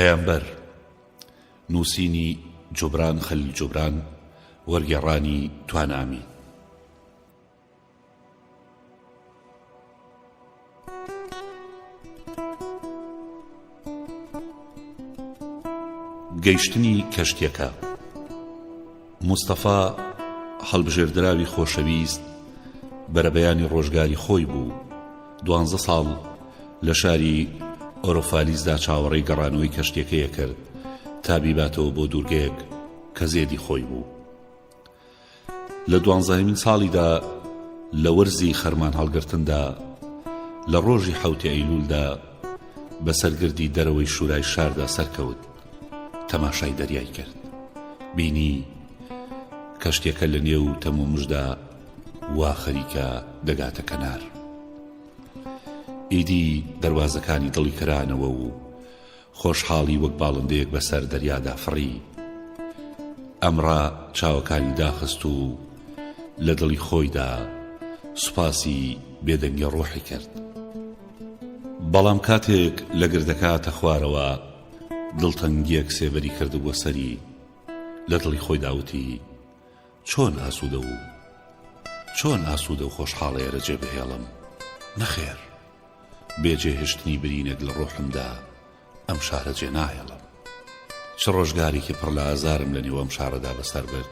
پەیامبەر، نووسینی جوبران خەلیل جوبران، وەرگێڕانی توانا ئەمین. گەیشتنی کەشتیەکە مستەفا هەڵبژێردراوی خۆشەویست بەرەبەیانی ڕۆژگاری خۆی بوو دوانزە ساڵ لە شاری ئۆرۆفالیسدا چاوەڕێی گەڕانەوەی کەشتیەکەیە کرد تا بیباتەوە بۆ دوورگەیەک کە زێدی خۆی بوو لە دوانزەهەمین ساڵیدا لە وەرزی خەرمان هەڵگرتندا لە ڕۆژی حەوتی ئەیلوولدا بەسەر گردی دەرەوەی شورای شاردا سەرکەوت تەماشای دەریای کرد بینی کەشتیەکە لە نێو تەمومژدا وا خەریکە دەگاتە کەنار ئیدی دەروازەکانی دڵی کرانەوە و خۆشحاڵی وەک باڵندەیەک بەسەر دەریادا فڕی. ئەمڕا چاوەکانی داخست و لە دڵی خۆیدا سوپاسی بێدەنگی ڕۆحی کرد. بەڵام کاتێک لە گردەکە هاتە خوارەوە، دڵتەنگییەک سێبەری کردبووە سەری. لە دڵی خۆیدا وتی، چۆن ئاسوودە و چۆن ئاسوودە و خۆشحاڵ ئێرە جێ بهێڵم؟ نەخێر! بێ جێهێشتنی برینێک لە ڕۆحمدا ئەم شارە جێ ناهێڵم. چ ڕۆژگارێکی پڕ لە ئازارم لە نێو ئەم شارەدا بەسەر برد،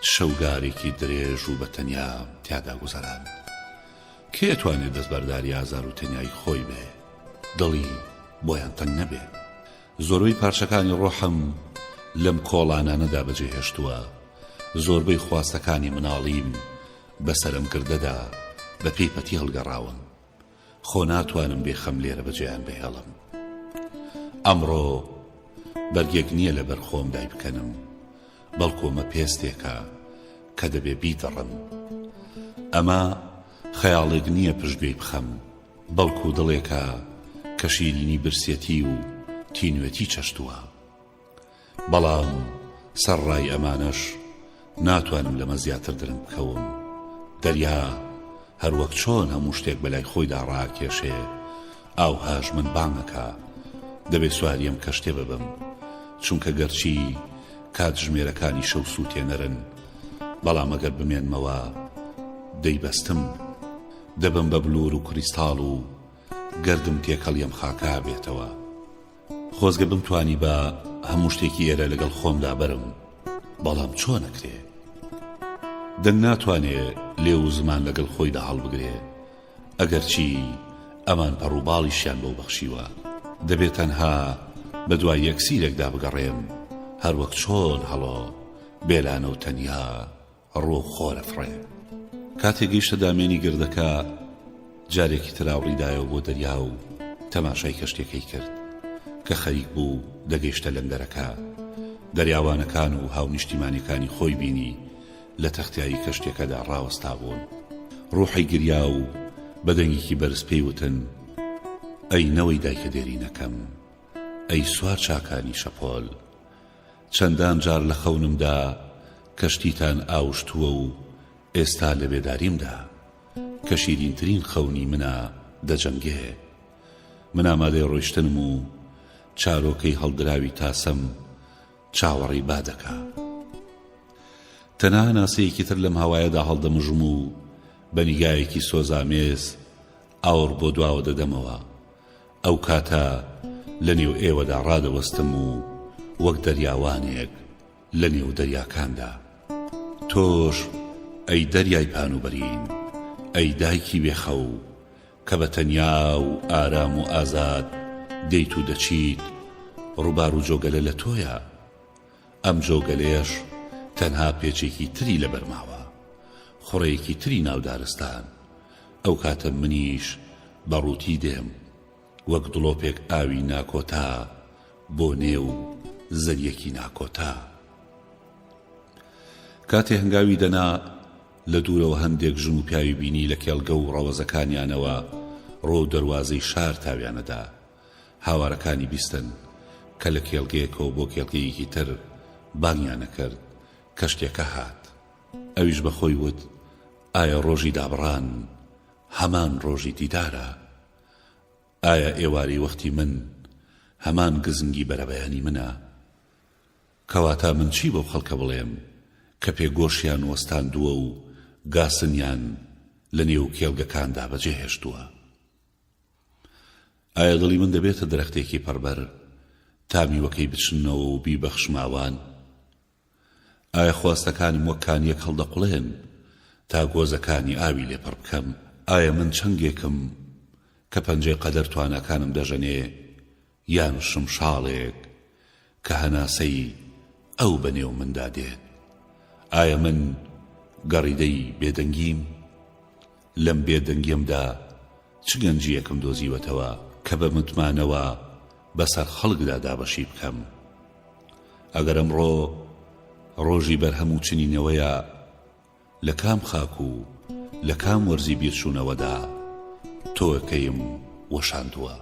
چ شەوگارێکی درێژ و بە تەنیا تیادا گوزەراند. کێ ئەتوانێ دەستبەرداری ئازار و تەنیایی خۆی بێ، دڵی بۆیان تەنگ نەبێ؟ زۆربەی پارچەکانی ڕۆحم لەم کۆڵانانەدا بەجێ هێشتووە، زۆربەی خواستەکانی مناڵیم بەسەر ئەم گردەدا بە پێی پەتی هەڵگەڕاون. خۆ ناتوانم بێ خەم لێرە بەجێیان بهێڵم. ئەمڕۆ بەرگێک نییە لەبەر خۆم دایبکەنم، بەڵکو ئەمە پێستێکە کە دەبێ بیدڕم. ئەمە خەیاڵێک نییە پشتگوێی بخەم، بەڵکو دڵێکە کە شیرینی برسێتی و تینوێتی چەشتووە. بەڵام سەرڕای ئەمانەش ناتوانم لەمە زیاتر درەنگ بکەوم. دەریا هەر وەک چۆن هەموو شتێک بەلای خۆیدا ڕاکێشێ، ئاوهاش من بانگ ئەکا. دەبێ سواری ئەم کەشتیە ببم، چونکە گەرچی کاتژمێرەکانی شەو سووتێنەرن، بەڵام ئەگەر بمێنمەوە دەیبەستم. دەبم بە بلوور و کریستاڵ و گەردم تێکەڵی ئەم خاکە ئەبێتەوە. خۆزگە بمتوانیبا هەموو شتێکی ئێرە لەگەڵ خۆمدا بەرم، بەڵام چۆن ئەکرێ؟ دەنگ ناتوانێ لێو و زمان لەگەڵ خۆیدا هەڵبگرێ، ئەگەرچی ئەمان پەڕ و باڵیشیان بەو بەخشیوە. دەبێ تەنها بە دوای یەکسیرێکدا بگەڕێم، هەروەک چۆن هەڵۆ بێلانە و تەنیا ڕوو خۆر ئەفڕێ. کاتێ گەیشتە دامێنی گردەکە، جارێکی تر ئاوڕی دایەوە بۆ دەریا و تەماشای کەشتیەکەی کرد کە خەریک بوو دەگەیشتە لەنگەرەکە. دەریاوانەکان و هاونیشتیمانیەکانی خۆی بینی لە تەختایی کەشتیەکەدا ڕاوەستابوون. ڕوحی گریا و بە دەنگێکی بەرز پێی وتن، ئەی نەوەی دایکە دێرینەکەم، ئەی سوار چاکانی شەپۆل! چەندان جار لە خەونمدا کەشتیتان ئاوشتووە و ئێستا لە بێداریمدا کە شیرینترین خەونی منە دەجەنگێ. من ئامادەی ڕۆیشتنم و چارۆکەی هەڵدراوی تاسەم چاوەڕێی با دەکا. تەنها هەناسەیەکی تر لەم هەوایەدا هەڵدەمژم و بە نیگایەکی سۆزئامێز ئاوڕ بۆ دواوە دەدەمەوە. ئەو کاتە لە نێو ئێوەدا ڕادەوەستم و وەک دەریاوانێک لە نێو دەریاکاندا. تۆش ئەی دەریای پانوبەرین، ئەی دایکی بێ خەو، کە بە تەنیا و ئارام و ئازاد دێیت و دەچیت، ڕووبار و جۆگەلە لە تۆیە. ئەم جۆگەلەیەش تەنها پێچێکی تری لەبەر ماوە، خوڕەیەکی تری ناو دارستان. ئەو کاتە منیش بە ڕووتی دێم، وەک دڵۆپێک ئاوی ناکۆتا بۆ نێو زەریەکی ناکۆتا. کاتێ هەنگاوی دەنا، لە دوورەوە هەندێک ژن و پیاوی بینی لە کێڵگە و ڕەوەزەکانیانەوە ڕووەو دەروازەی شار تاویانەدا. هاوارەکانی بیستن کە لە کێڵگەیەکەوە بۆ کێڵگەیەکی تر بانگیان ئەکرد، کەشتیەکە هات. ئەویش بە خۆی وت، ئایا ڕۆژی دابڕان هەمان ڕۆژی دیدارە؟ ئایا ئێوارەی وەختی من. هەمان گزنگی بەرەبەیانی منە؟ کەواتە من چی بەو خەڵکە بڵێم کە پێگۆشیان وەستاندووە و گاسنیان لە نێو کێڵگەکاندا بەجێ هێشتووە؟ ئایا دڵی من دەبێتە درەختێکی پڕبەر تا میوەکەی بچننەوە و بیبەخشمە ئەوان؟ ئایا خواستەکانم وەک کانییەک هەڵدەقوڵێن تا گۆزەکانی ئاوی لێ پڕ بکەم؟ ئایا من چنگێکم کە پەنجەی قەدەر تواناکانم دەژەنێ یان شمشاڵێک کە هەناسەی ئەو بە نێو مندا دێت؟ ئایا من گەڕیدەی بێدەنگیم؟ لەم بێدەنگیەمدا چ گەنجییەکم دۆزیوەتەوە کە بە متمانەوە بەسەر خەڵکدا دابەشی بکەم؟ ئەگەر ئەمڕۆ ڕۆژی بەرهەم و چنینەوەیە، لە کام خاک و لە کام وەرزی بیرچوونەوەدا تۆوەکەیم وەشاندووە؟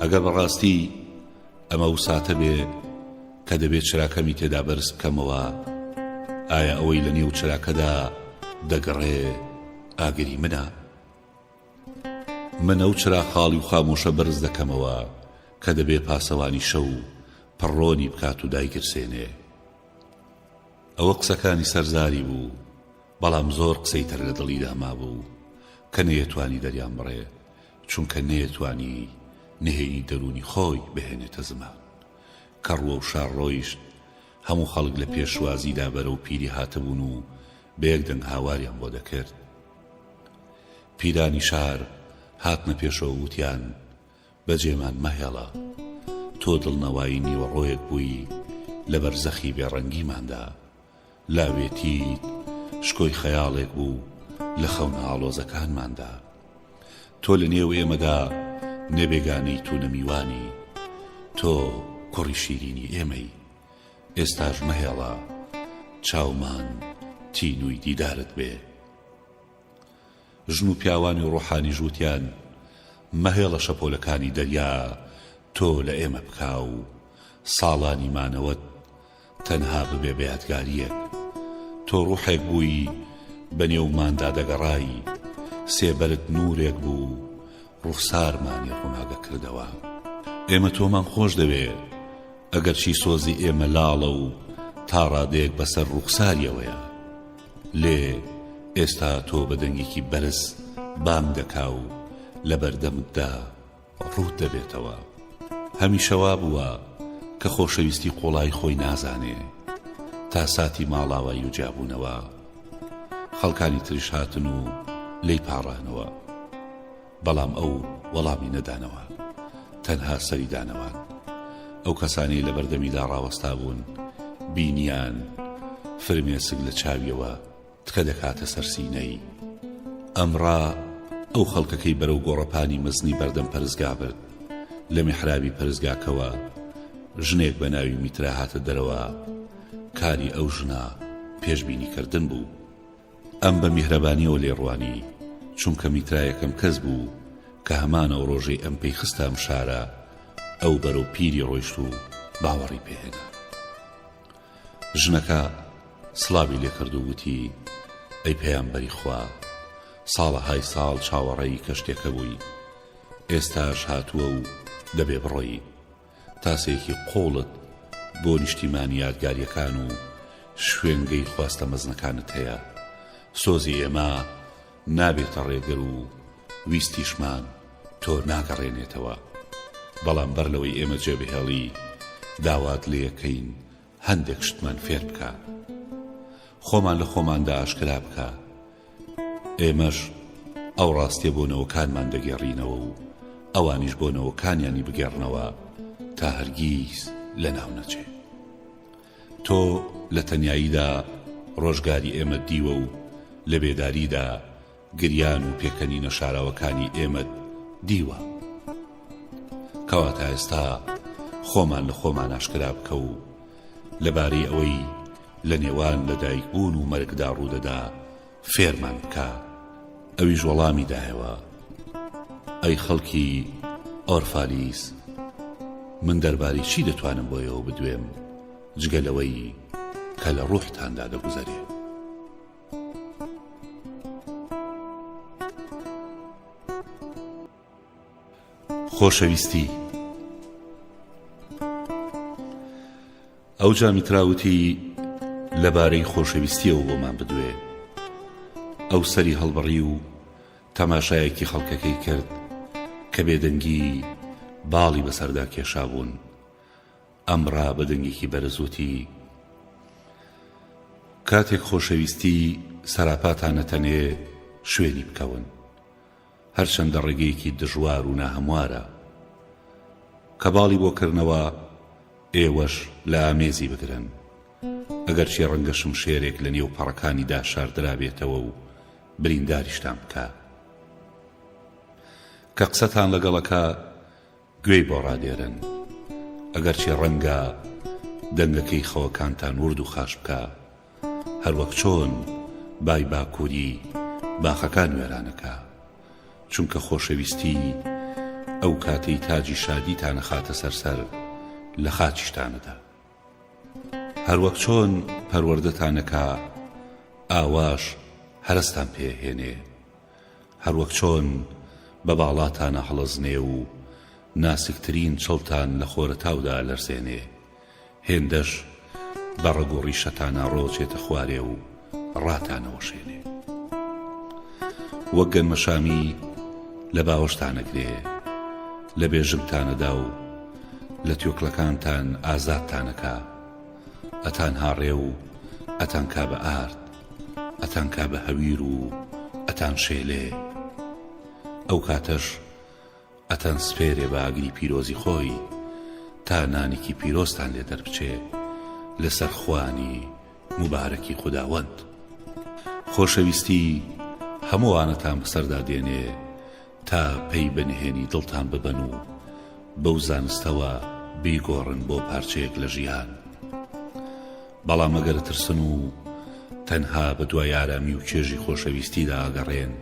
ئەگەر بەڕاستی ئەمە ئەو ساتە بێ کە دەبێ چراکەمی تێدا بەرز بکەمەوە، ئایا ئەوەی لە نێو چراکەدا دەگڕێ ئاگری منە؟ من ئەو چرا خاڵی و خامۆشە بەرز دەکەمەوە کە دەبێ پاسەوانی شەو پڕڕۆنی بکات و دایگرسێنێ. ئەوە قسەکانی سەر زاری بوو، بەڵام زۆر قسەی تر لە دڵیدا مابوو کە نەیەتوانی دەریان بڕێ، چونکە نەیەتوانی نهێنی دەروونی خۆی بهێنێتە زمان. کە ڕووەو شار ڕۆیشت، هەموو خەڵک لە پێشوازیدا بەرەو پیری هاتبوون و بە یەک دەنگ هاواریان بۆ دەکرد. پیرانی شار هاتنە پێشەوە وتیان، بەجێمان مەهێڵە. تۆ دڵنەوایی نیوەڕۆیەک بووی لە بەرزەخی بێڕەنگیماندا. لاوێتیت شکۆی خەیاڵێک بوو لە خەونە ئاڵۆزەکانماندا. تۆ لە نێو ئێمەدا نە بێگانەیت و نە میوانی. تۆ کوڕی شیرینی ئێمەی. ئێستاش مەهێڵە چاومان تینووی دیدارت بێ. ژن و پیاوانی ڕۆحانیش وتیان، مەهێڵە شەپۆلەکانی دەریا تۆ لە ئێمە بکا و ساڵانی مانەوەت تەنها ببێ بە یادگارییەک. تۆ ڕوحێک بووی بە نێوماندا دەگەڕای، سێبەرت نوورێک بوو ڕوخسارمانی ڕووناگەکردەوە. ئێمە تۆمان خۆش دەوێ، ئەگەرچی سۆزی ئێمە لاڵە و تا ڕادەیەک بەسەر ڕووخساریەوەیە. لێ ئێستا تۆ بە دەنگێکی بەرز بانگ دەکا و لە بەردەمتدا ڕووت دەبێتەوە. هەمیشە وا بووە کە خۆشەویستی قووڵایی خۆی نازانێ تا ساتی ماڵاوایی و جیابوونەوە. خەڵکانی تریش هاتن و لێی پاڕانەوە. بەڵام ئەو وەڵامی نەدانەوە، تەنها سەری دانەواند. ئەو کەسانەی لەبەردەمیدا ڕاوەستابوون، بینیان فرمێسک لە چاویەوە تکە دەکاتە سەر سینەی. ئەمڕا ئەو خەڵکەکەی بەرەو گۆڕەپانی مەزنی بەردەم پەرستگا برد. لە میحرابی پەرستگاکەوە ژنێک بە ناوی میترا هاتە دەرەوە، کاری ئەو ژنە پێشبینیکردن بوو. ئەم بە میهرەبانیەوە لێی ڕوانی، چونکە میترا یەکەم کەس بوو کە هەمان ئەو ڕۆژەی ئەم پێی خستە ئەم شارە، ئەو بەرەو پیری ڕۆیشت و باوەڕی پێ هێنا. ژنەکە سڵاوی لێ کرد و وتی، ئەی پەیامبەری خوا، ساڵەهای ساڵ چاوەڕێی کەشتیەکە بووی، ئێستاش هاتووە و دەبێ بڕۆی. تاسێکی قووڵت بۆ نیشتیمانی یادگارییەکان و شوێنگەی خواستە مەزنەکانت هەیە، سۆزی ئێمە نابێتە ڕێگر و ویستیشمان تۆ ناگەڕێنێتەوە، بەڵام بەر لەوەی ئێمە جێبهێڵی داوات لێیەکەین هەندێک شتمان فێر بکە. خۆمان لە خۆماندا ئاشکرا بکە. ئێمەش ئەو ڕاستیە بۆ نەوەکانمان دەگێڕینەوە و ئەوانیش بۆ نەوەکانیانی بگێڕنەوە تا هەرگیز لەناو نەچێ. تۆ لە تەنیاییدا ڕۆژگاری ئێمەت دیوە و لە بێداریدا گریان و پێکەنینە شاراوەکانی ئێمەت دیوە. کەواتە ئێستا خۆمان لە خۆمان ئاشکرا بکە و لەبارەی ئەوەی لە نێوان لەدایکبوون و مەرگدا ڕوودەدا فێرمان بکە. ئەویش وەڵامی دایەوە، ئەی خەڵکی ئۆرفالیس، من دەربارەی چی دەتوانم بۆ ئێوە بدوێم جگە لەوەی کە لە ڕوحتاندا دەگوزەرێ؟ خۆشەویستی ئەوجا میترا وتی لەبارەی خۆشەویستیەوە بۆمان بدوێ. ئەو سەری هەڵبڕی و تەماشایەکی خەڵکەکەی کرد کە بێدەنگی باڵی بەسەردا کێشابوون. ئەمڕا بە دەنگێکی بەرز وتی، کاتێک خۆشەویستی سەراپاتانە تەنێ شوێنی بکەون. هەرچەندە ڕێگەیەکی دژوار و ناهەموارە. کە باڵی بۆ کردنەوە، ئێوەش لە ئامێزی بگرن. ئەگەرچی ڕەنگە شمشێرێک لە نێو پەڕەکانیدا شاردرابێتەوە و برینداریشتان بکا. کە قسەتان لەگەڵ ئەکا، گوێی بۆ ڕادێرن. ئەگەرچی ڕەنگە دەنگەکەی خەوەکانتان ورد و خاش بکا. هەروەک چۆن بای باکووری باخەکان وێرانەکا. چونکە خۆشەویستی ئەو کاتەی تاجی شادیتان ئەخاتە سەر سەر لە خاچیشتان ئەدا. هەروەک چۆن پەروەردەتان ئەکا ئاواش هەرەستان پێ ئەهێنێ. هەروەک چۆن بە باڵاتانا هەڵەزنێ و ناسکترین چڵتان لە خۆرەتاودا ئەلەرزێنێ. هێندەش بە ڕەگ و ڕیشەتانا ڕۆچێتە خوارێ و ڕاتانەوەشێنێ. وەک گەنمەشامی لە باوەشتانەگرێ، لە بێژنگتانەدا و لە توێکڵەکانتان ئازادتانەکا، ئەتانهاڕێ و ئەتانکا بە ئارد، ئەتانکا بە هەویر و ئەتانشێلێ. ئەو کاتەش ئەتانسپێرێ بە ئاگری پیرۆزی خۆی تا نانێکی پیرۆزتان لێ دەربچێ لەسەر خوانی موبارەکی خوداوەند. خۆشەویستی هەموو ئەوانەتان بەسەردا دێنێ تا پەی بە نهێنی دڵتان ببەن و بەو زانستەوە بیگۆڕن بۆ پارچەیەک لە ژیان. بەڵام ئەگەر ئەترسن و تەنها بەدوای ئارامی و چێژی خۆشەویستیدا ئەگەڕێن،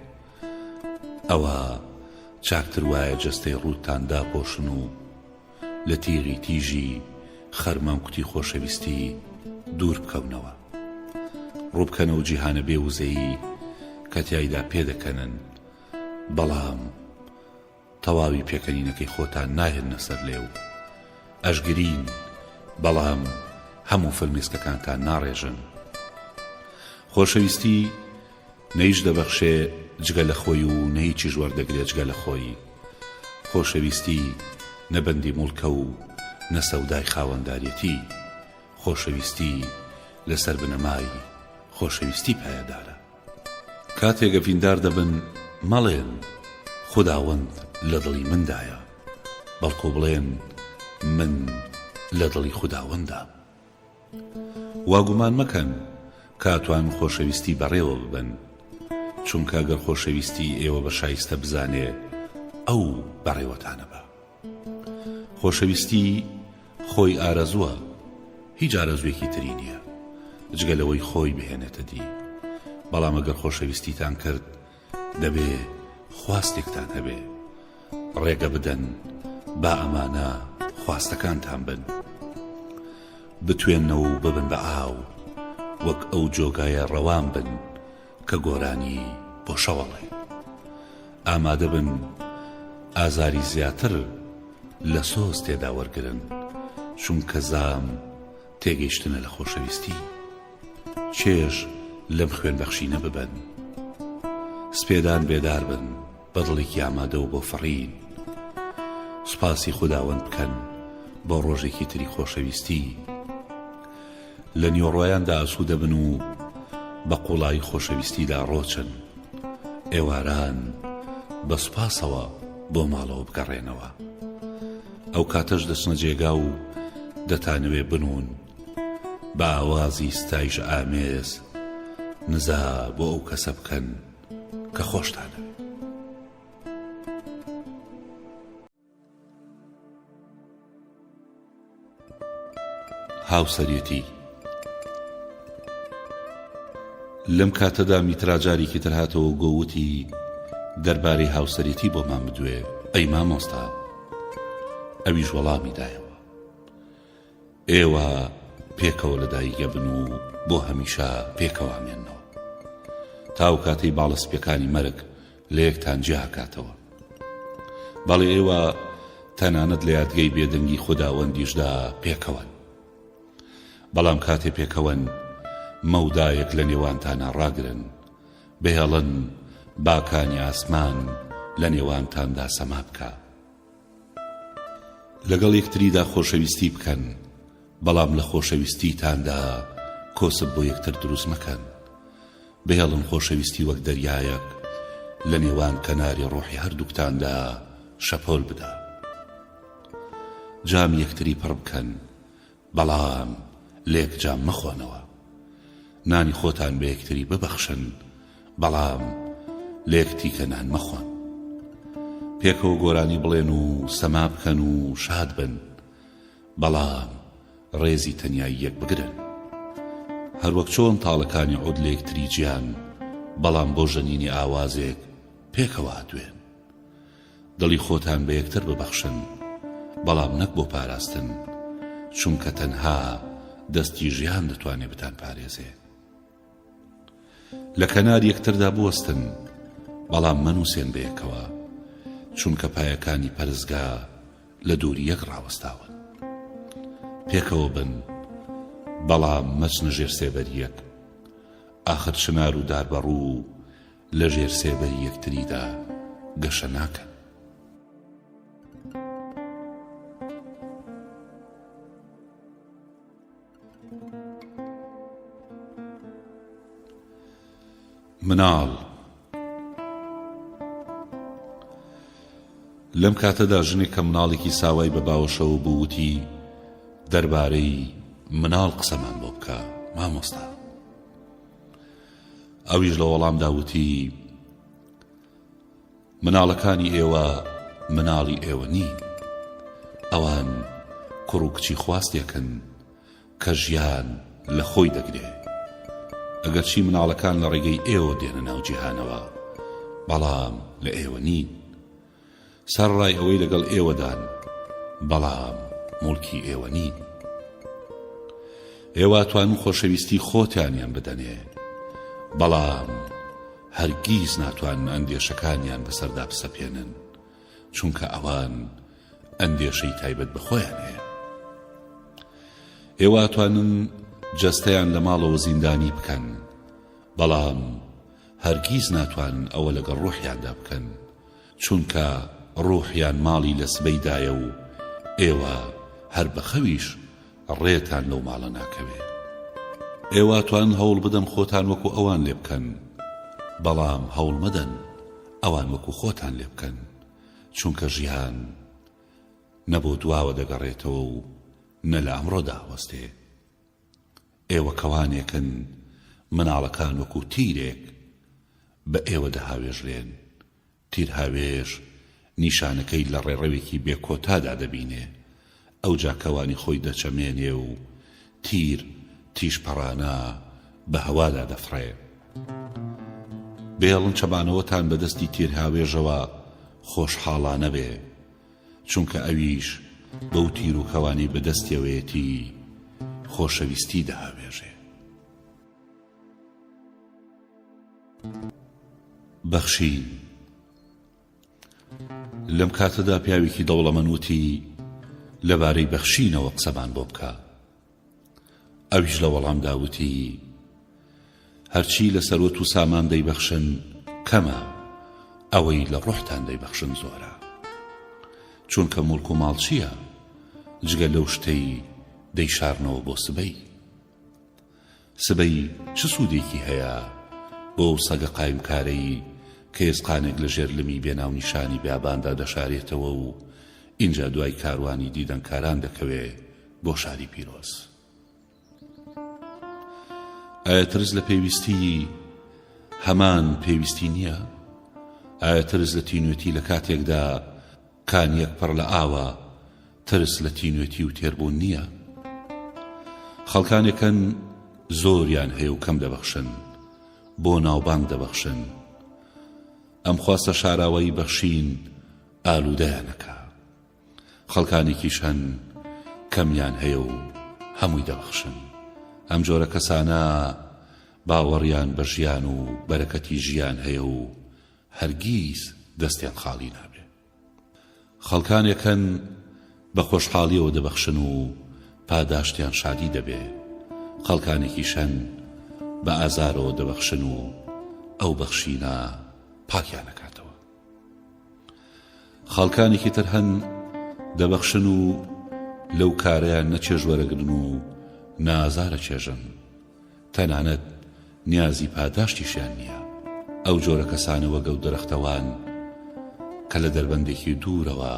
ئەوا چاکتر وایە جەستەی ڕووتتان داپۆشن و لە تیغی تیژی خەرمانکوتی خۆشەویستی دوور بکەونەوە. ڕووبکەنە و جیهانە بێ وزەیی کە تیایدا پێدەکەنن، بەڵام تەواوی پێکەنینەکەی خۆتان ناهێننە سەر لێو. ئەشگرین، بەڵام هەموو فرمێسکەکانتان ناڕێژن. خۆشەویستی نە هیچ دەبەخشێ جگە لە خۆی و نە هیچیش وەردەگرێ جگە لە خۆی. خۆشەویستی نە بەندی موڵکە و نە سەودای خاوەنداریەتی. خۆشەویستی لەسەر بنەمای خۆشەویستی پایەدارە. کاتێک ئەڤیندار دەبن مەڵێن خوداوەند لە دڵی مندایە، بەڵکو بڵێن من لە دڵی خوداوەندام. وا گومان مەکەن کە ئەتوانن خۆشەویستی بەڕێوە ببەن، چونکە گەر خۆشەویستی ئێوە بە شایستە بزانێ ئەو بەڕێوەتانەبا. خۆشەویستی خۆی ئارەزووە، هیچ ئارەزووێکی تری نییە جگە لەوەی خۆی بهێنێتە دی. بەڵام ئەگەر خۆشەویستیتان کرد دەبێ خواستێکتان هەبێ. ڕێگە بدەن با ئەمانە خواستەکانتان بن. بتوێنەوە و ببن بە ئاو، وەک ئەو جۆگایە ڕەوان بن کە گۆرانی بۆ شەوەڵێ. ئامادە بن ئازاری زیاتر لە سۆز تێدا وەرگرن، چونکە زام تێگەیشتنە لە خۆشەویستی. چێژ لەم خوێنبەخشینە ببەن. سپێدان بێدار بن بە دڵێکی ئامادەوە بۆ فڕین. سوپاسی خوداوەند بکەن بۆ ڕۆژێکی تری خۆشەویستی. لە نیوەڕۆیاندا ئاسوودە بن و بە قووڵایی خۆشەویستیدا ڕۆچن. ئێواران بە سوپاسەوە بۆ ماڵەوە بگەڕێنەوە. ئەو کاتەش دەچنە جێگا و دەتانەوێ بنوون. بە ئاوازی ستایش ئامێز نزا بۆ ئەو کەسە بکەن کە خۆشتانەوێ. هاوسەرێتی لەم کاتەدا میترا جارێکی تر هاتەوە و گۆوتی دەربارەی هاوسەرێتی بۆمان بدوێ ئەی مامۆستا ئەویش وەڵامی دایەوە ئێوە پێکەوە لەدایک ئەبن و بۆ هەمیشە پێکەوە ئەمێننەوە تا ئەو کاتەی باڵە سپیەکانی مەرگ لە یەکتان جیا ئەکاتەوە. بەڵێ ئێوە. تەنانەت لە یادگەی بێدەنگی خوداوەندیشدا پێکەوەن. بەڵام کاتێ پێکەوەن، مەودایەک لە نێوانتانا ڕاگرن، بهێڵن باکانی ئاسمان لە نێوانتاندا سەما بکا. لەگەڵ یەکتریدا خۆشەویستی بکەن، بەڵام لە خۆشەویستیتاندا کۆسپ بۆ یەکتر دروست مەکەن. بهێڵن خۆشەویستی وەک دەریایەک لە نێوان کەناری ڕۆحی هەردووکتاندا شەپۆل بدا. جامی یەکتری پڕ بکەن، بەڵام لێک جام مەخۆنەوە. نانی خۆتان بە یەکتری ببەخشن، بەڵام لێک تیکە نان مەخۆن. پێکەوە گۆرانی بڵێن و سەما بکەن و شاد بن، بەڵام ڕێزی تەنیایی یەک بگرن. هەروەک چۆن تاڵەکانی عود لە یەکتری جیان، بەڵام بۆ ژەنینی ئاوازێک پێکەوە ئەدوێن. دڵی خۆتان بە یەکتر ببەخشن، بەڵام نەک بۆ پاراستن، چونکە تەنها دەستی ژیان دەتوانێ بتانپارێزێ. لە کەنار یەکتردا بوەستن، بەڵام مەنووسێن بەیەکەوە، چونکە پایەکانی پەرستگا لە دووری یەک ڕاوەستاون. پێکەوە بن، بەڵام مەچنە ژێر سێبەری یەک. ئاخر چنار و داربەڕوو لە ژێر سێبەری یەکتریدا گەشە ناکەن. مناڵ لەم کاتەدا ژنێک کە مناڵێکی ساوای بە باوەشەوە بوو وتی دەربارەی مناڵ قسەمان بۆ بکە مامۆستا ئەویش لە وەڵامدا وتی مناڵەکانی ئێوە مناڵی ئێوە نین، ئەوان کوڕ و کچی خواستێکن کە ژیان لە خۆی دەگرێ. ئەگەرچی مناڵەکان لە ڕێگەی ئێوە دێنە ناو جیهانەوە، بەڵام لە ئێوە نین. سەرەڕای ئەوەی لەگەڵ ئێوەدان، بەڵام موڵکی ئێوە نین. ئێوە ئەتوانن خۆشەویستی خۆتانیان بدەنێ، بەڵام هەرگیز ناتوانن ئەندێشەکانیان بەسەردا بسەپێنن، چونکە ئەوان ئەندێشەی تایبەت بە خۆیان هەیە. ئێوە ئەتوانن جەستەیان لە ماڵەوە زیندانی بکەن، بەڵام هەرگیز ناتوانن ئەوە لەگەڵ ڕۆحیاندا بکەن، چونکە ڕوحیان ماڵی لە سبەیدایە و ئێوە هەر بە خەویش ڕێتان لەو ماڵە ناکەوێ. ئێوە ئەتوانن هەوڵ بدەن خۆتان وەکو ئەوان لێ بکەن، بەڵام هەوڵ مەدەن ئەوان وەکو خۆتان لێ بکەن، چونکە ژیان نە بۆ دواوە دەگەڕێتەوە و نە لە ئەمڕۆدا ئەوەستێ. ئێوە کەوانێکن مناڵەکان وەکو تیرێک بە ئێوە دەهاوێژرێن، تیرهاوێژ نیشانەکەی لە ڕێڕەوێکی بێ کۆتادا دەبینێ، ئەوجا کەوانی خۆی دەچەمێنێ و تیر تیژپەڕانە بە هەوادا دەفڕێ. بێڵن چەمانەوەتان بە دەستی تیرهاوێژەوە خۆشحاڵانە بێ، چونکە ئەویش بەو تیر و کەوانەی بە دەستیەوەیەتی خۆشەویستی دەهاوێژێ. بەخشین. لەم کاتەدا پیاوێکی دەوڵەمەند وتی، لەبارەی بەخشینەوە قسەمان بۆ بکە. ئەویش لە وەڵامدا وتی، هەرچی لە سەروەت و سامان دەیبەخشن کەمە، ئەوەی لە ڕۆحتان دەیبەخشن زۆرە. چونکە موڵک و ماڵ چییە جگە لەو شتەی دەیشارنەوە بۆ سبەی؟ سبەی چ سوودێکی هەیە بۆ ئەو سەگە قایمکارەی کە ئێسقانێک لە ژێر لمی بێ ناونیشانی بیاباندا دەشارێتەوە و ئینجا دوای کاروانی دیدەنکاران دەکەوێ بۆ شاری پیرۆز؟ ئایا ترس لە پێویستی هەمان پێویستی نییە؟ ئایا ترس لە تینوێتی لە کاتێکدا کانیەک پڕ لە ئاوە ترس لە تینوێتی و تێربوون نییە؟ خەڵکانێک هەن زۆریان هەیە و کەم دەبەخشن، بۆ ناوبانگ دەبەخشن. ئەم خواستە شاراوەی بەخشین ئالوودەیان ئەکا. خەڵکانێکیش هەن کەمیان هەیە و هەمووی دەبەخشن. ئەم جۆرە کەسانە باوەڕیان بە ژیان و بەرەکەتی ژیان هەیە و هەرگیز دەستیان خاڵی نابێ. خەڵکانێک هەن بە خۆشحاڵیەوە دەبەخشن و پاداشتیان شادی دەبێ، خەڵکانێکیش هەن بە ئازارەوە دەبەخشن و ئەو بەخشینە پاکیان ئەکاتەوە. خەڵکانێکی تر هەن دەبەخشن و لەو کارەیان نە چێژ وەرەگرن و نە ئازار ئەچێژن، تەنانەت نیازی پاداشتیشیان نییە. ئەو جۆرە کەسانە وەک ئەو درەختە وان کە لە دەربەندێکی دوورەوە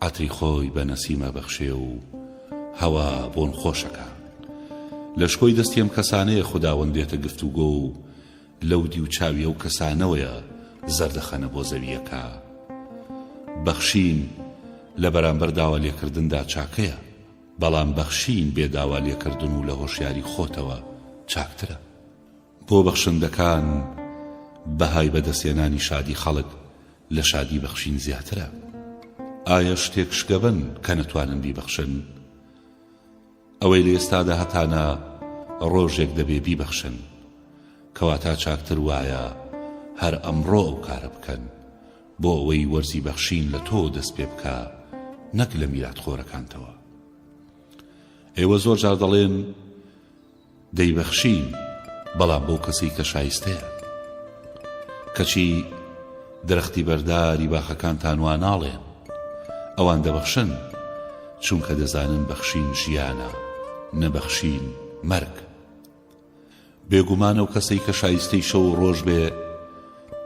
عەتری خۆی بە نەسیم ئەبەخشێ و هەوا بۆن خۆشەکا. لە شکۆی دەستی ئەم کەسانەیە خوداوەند دێتە گفتوگۆ و لەو دیو چاوی ئەو کەسانەوەیە زەردەخەنە بۆ زەوییەکە. بەخشین لە بەرامبەر داوا لێکردندا چاکەیە. بەڵام بەخشین بێ داوا لێکردن و لە هۆشیاری خۆتەوە چاکترە. بۆ بەخشندەکان بەهای بەدەستهێنانی شادی خەڵک لە شادی بەخشین زیاترە. ئایا شتێک شگەبن کە نەتوانن بیبەخشن؟ ئەوەی لە ئێستادا هەتانە ڕۆژێک دەبێ بیبەخشن. کەواتا چاکتر وایە هەر ئەمڕۆ ئەو کارە بکەن. بۆ ئەوەی وەرزی بەخشین لە تۆوە دەست پێ بکا نەک لە میراتخۆرەکانتەوە. ئێوە زۆر جار دەڵێن دەیبەخشین بەڵام بەو کەسەی کە شایستەیە. کەچی درەختی بەرداری باخەکانتان وا ناڵێن. ئەوان دەبەخشن چونکە دەزانن بەخشین ژیانە نەبەخشین مەرگ. بێگومان ئەو کەسەی کە شایستەی شەو و ڕۆژ بێ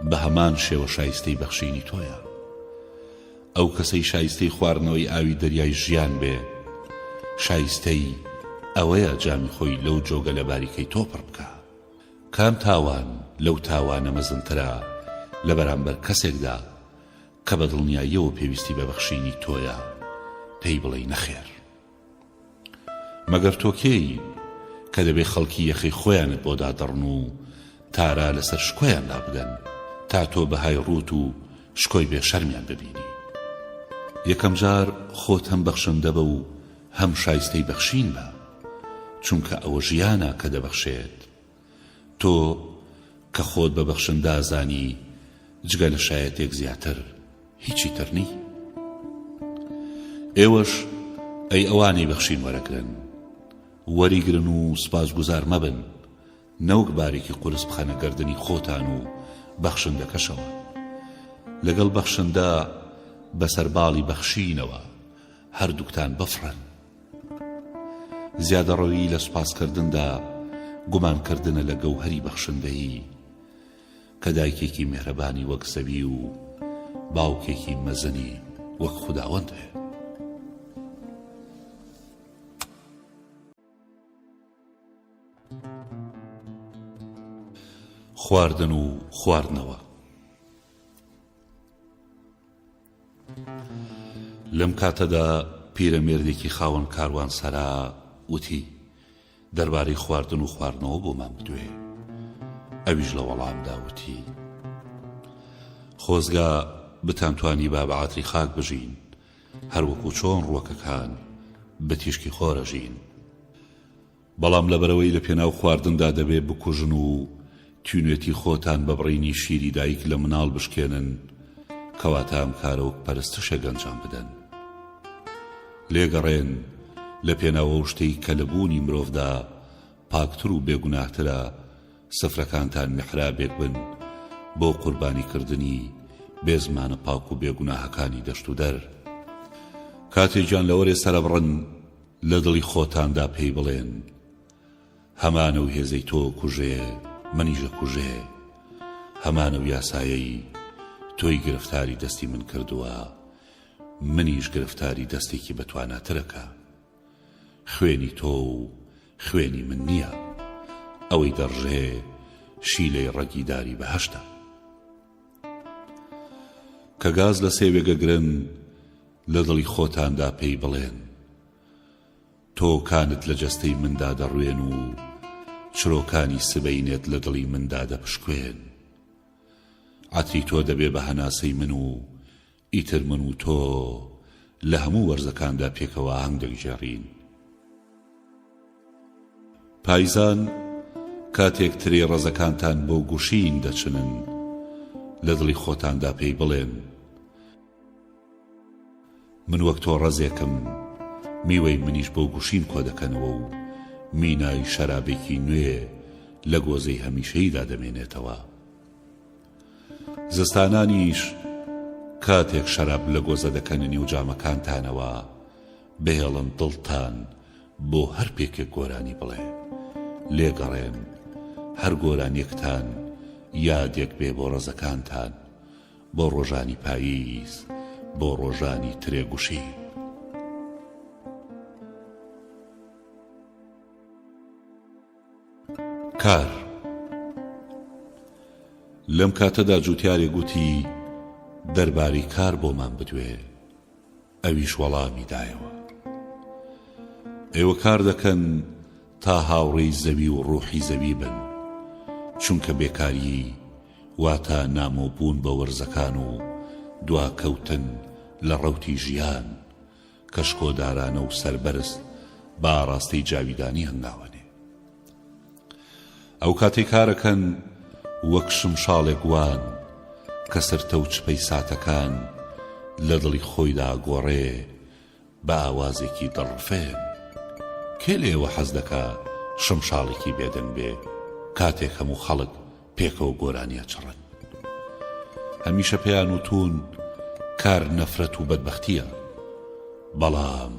بە هەمان شێوە شایستەی بەخشینی تۆیە. ئەو کەسەی شایستەی خواردنەوەی ئاوی دەریای ژیان بێ شایستەی ئەوەیە جامی خۆی لەو جۆگەلە باریکەی تۆ پڕ بکا. کام تاوان لەو تاوانە مەزنترە لە بەرامبەر کەسێکدا کە بە دڵنیاییەوە پێویستی بە بەخشینی تۆیە پێی بڵێی نەخێر؟ مەگەر تۆ کێی کە دەبێ خەڵکی یەخەی خۆیانت بۆ دادڕن و تارا لەسەر شکۆیان لابدەن تا تۆ بەهای ڕووت و شکۆی بێ شەرمیان ببینی؟ یەکەم جار خۆت هەم بەخشندە بە و هەم شایستەی بەخشین بە، چونکە ئەوە ژیانە کە دەبەخشێت. تۆ کە خۆت بە بەخشندە ئەزانی جگە لە شایەتێک زیاتر هیچی تر نی. ئێوەش ئەی ئەوانەی بەخشین وەرەگرن، وەریگرن و سوپاسگوزار مەبن، نەوەک بارێکی قورس بخەنە گەردنی خۆتان و بەخشندەکەشەوە. لەگەڵ بەخشندە بەسەر باڵی بەخشینەوە هەردووکتان بفڕن. زیادەڕەویی لە سوپاسکردندا گومانکردنە لە گەوهەری بەخشندەیی، کە دایکێکی میهرەبانی وەک زەوی و باوکێکی مەزنی وەک خوداوەند هەیە. خواردن و خواردنەوە. لەم کاتەدا پیرەمێردێکی خاوەن کاروانسەرا وتی، دەربارەی خواردن و خواردنەوە بۆمان بدوێ. ئەویش لە وەڵامدا وتی، خۆزگا بتانتوانیبا بە عەتری خاک بژین، هەروەکو چۆن ڕووەکەکان بە تیشکی خۆر ئەژین. بەڵام لەبەرئەوەی لە پێناو خواردندا دەبێ بکوژن و تینوێتی خۆتان بە بڕینی شیری دایک لە مناڵ بشکێنن، کەواتە ئەم کارە وەک پەرستشێک ئەنجام بدەن. لێگەڕێن لە پێناو ئەو شتەی کە لە بوونی مرۆڤدا پاکتر و بێگوناهترە، سفرەکانتان میحرابێک بن بۆ قوربانیکردنی بێزمانە پاک و بێگوناهەکانی دەشتودەر. کاتێ گیانلەوەرێ سەرەبڕن، لە دڵی خۆتاندا پێی بڵێن، هەمان ئەو هێزەی تۆ ئەکوژێ، منیش ئەکوژێ، هەمان ئەو یاسایەی تۆی گرفتاری دەستی من کردووە، منیش گرفتاری دەستێکی بەتواناتر ئەکا. خوێنی تۆ و خوێنی من نییە، ئەوەی دەڕژێ شیلەی ڕەگی داری بەهەشتە. کە گاز لە سێوێک ئەگرن، لە دڵی خۆتاندا پێی بڵێن، تۆوەکانت لە جەستەی مندا دەڕوێن و چرۆکانی سبەینێت لە دڵی مندا دەپشکوێن. عەتری تۆ دەبێ بە هەناسەی من و ئیتر من و تۆ لە هەموو وەرزەکاندا پێکەوە ئاهەنگ دەگێڕین. پایزان کاتێک ترێی ڕەزەکانتان بۆ گوشین دەچنن، لە دڵی خۆتاندا پێی بڵێن. من وەک تۆ ڕەزێکم، میوەی منیش بۆ گوشین کۆدەکەنەوە و مینای شەرابێکی نوێ لە گۆزەی هەمیشەییدا دەمێنێتەوە. زستانانیش کاتێک شەراب لە گۆزە دەکەنە نێو جامەکانتانەوە، بهێڵن دڵتان بۆ هەر پێکێک گۆرانی بڵێ. لێگەڕێن هەر گۆرانیەکتان یادێک بێ بۆ ڕەزەکانتان، بۆ ڕۆژانی پاییز، بۆ ڕۆژانی ترێ گوشی. کار. لەم کاتەدا جوتیارێک گوتی، دەربارەی کار بۆمان بدوێ. ئەویش وەڵامی دایەوە، ئێوە کار دەکەن تا هاوڕێی زەوی و ڕوحی زەوی بن، چونکە بێکاریی واتە نامۆبوون بە وەرزەکان و دواکەوتن لە ڕەوتی ژیان کە شکۆدارانە و سەربەرز بە ئاڕاستەی جاویدانی هەنگاوەنێ. ئەو کاتەی کارەکەن وەک شمشاڵێک وان کە سرتە و چپەی ساتەکان لە دڵی خۆیدا گۆڕێ بە ئاوازێکی دڵڕفێن. کێ لە ئێوە حەز دەکا شمشاڵێکی بێدەنگ بێ کاتێک هەموو خەڵک پێکەوە گۆرانی ئەچڕن؟ هەمیشە پێیان وتوون کار نەفرەت و بەدبەختییە، بەڵام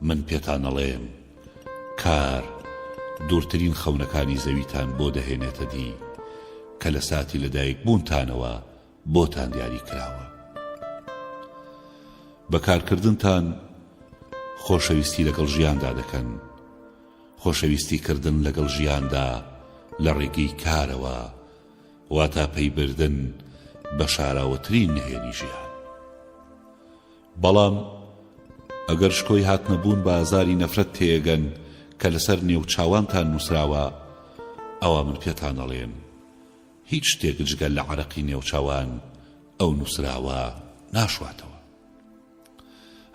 من پێتان ئەڵێم کار دوورترین خەونەکانی زەویتان بۆ دەهێنێتە دی کە لە ساتی لەدایک بوونتانەوە بۆتان دیاری کراوە. بە کارکردنتان خۆشەویستی لەگەڵ ژیاندا دەکەن، خۆشەویستی کردن لەگەڵ ژیاندا لە ڕێگەی کارەوە واتا پەیبردن بە شاراوەترین نهێنی ژیان. بەڵام ئەگەر شکۆی هاتنە بوون بە ئازاری نەفرەت تێگەن کە لەسەر نێوچاوانتان نووسراوە، ئەوا من پێتان ئەڵێم هیچ شتێک جگە لە عەرەقی نێوچاوان ئەو نووسراوە ناشواتەوە.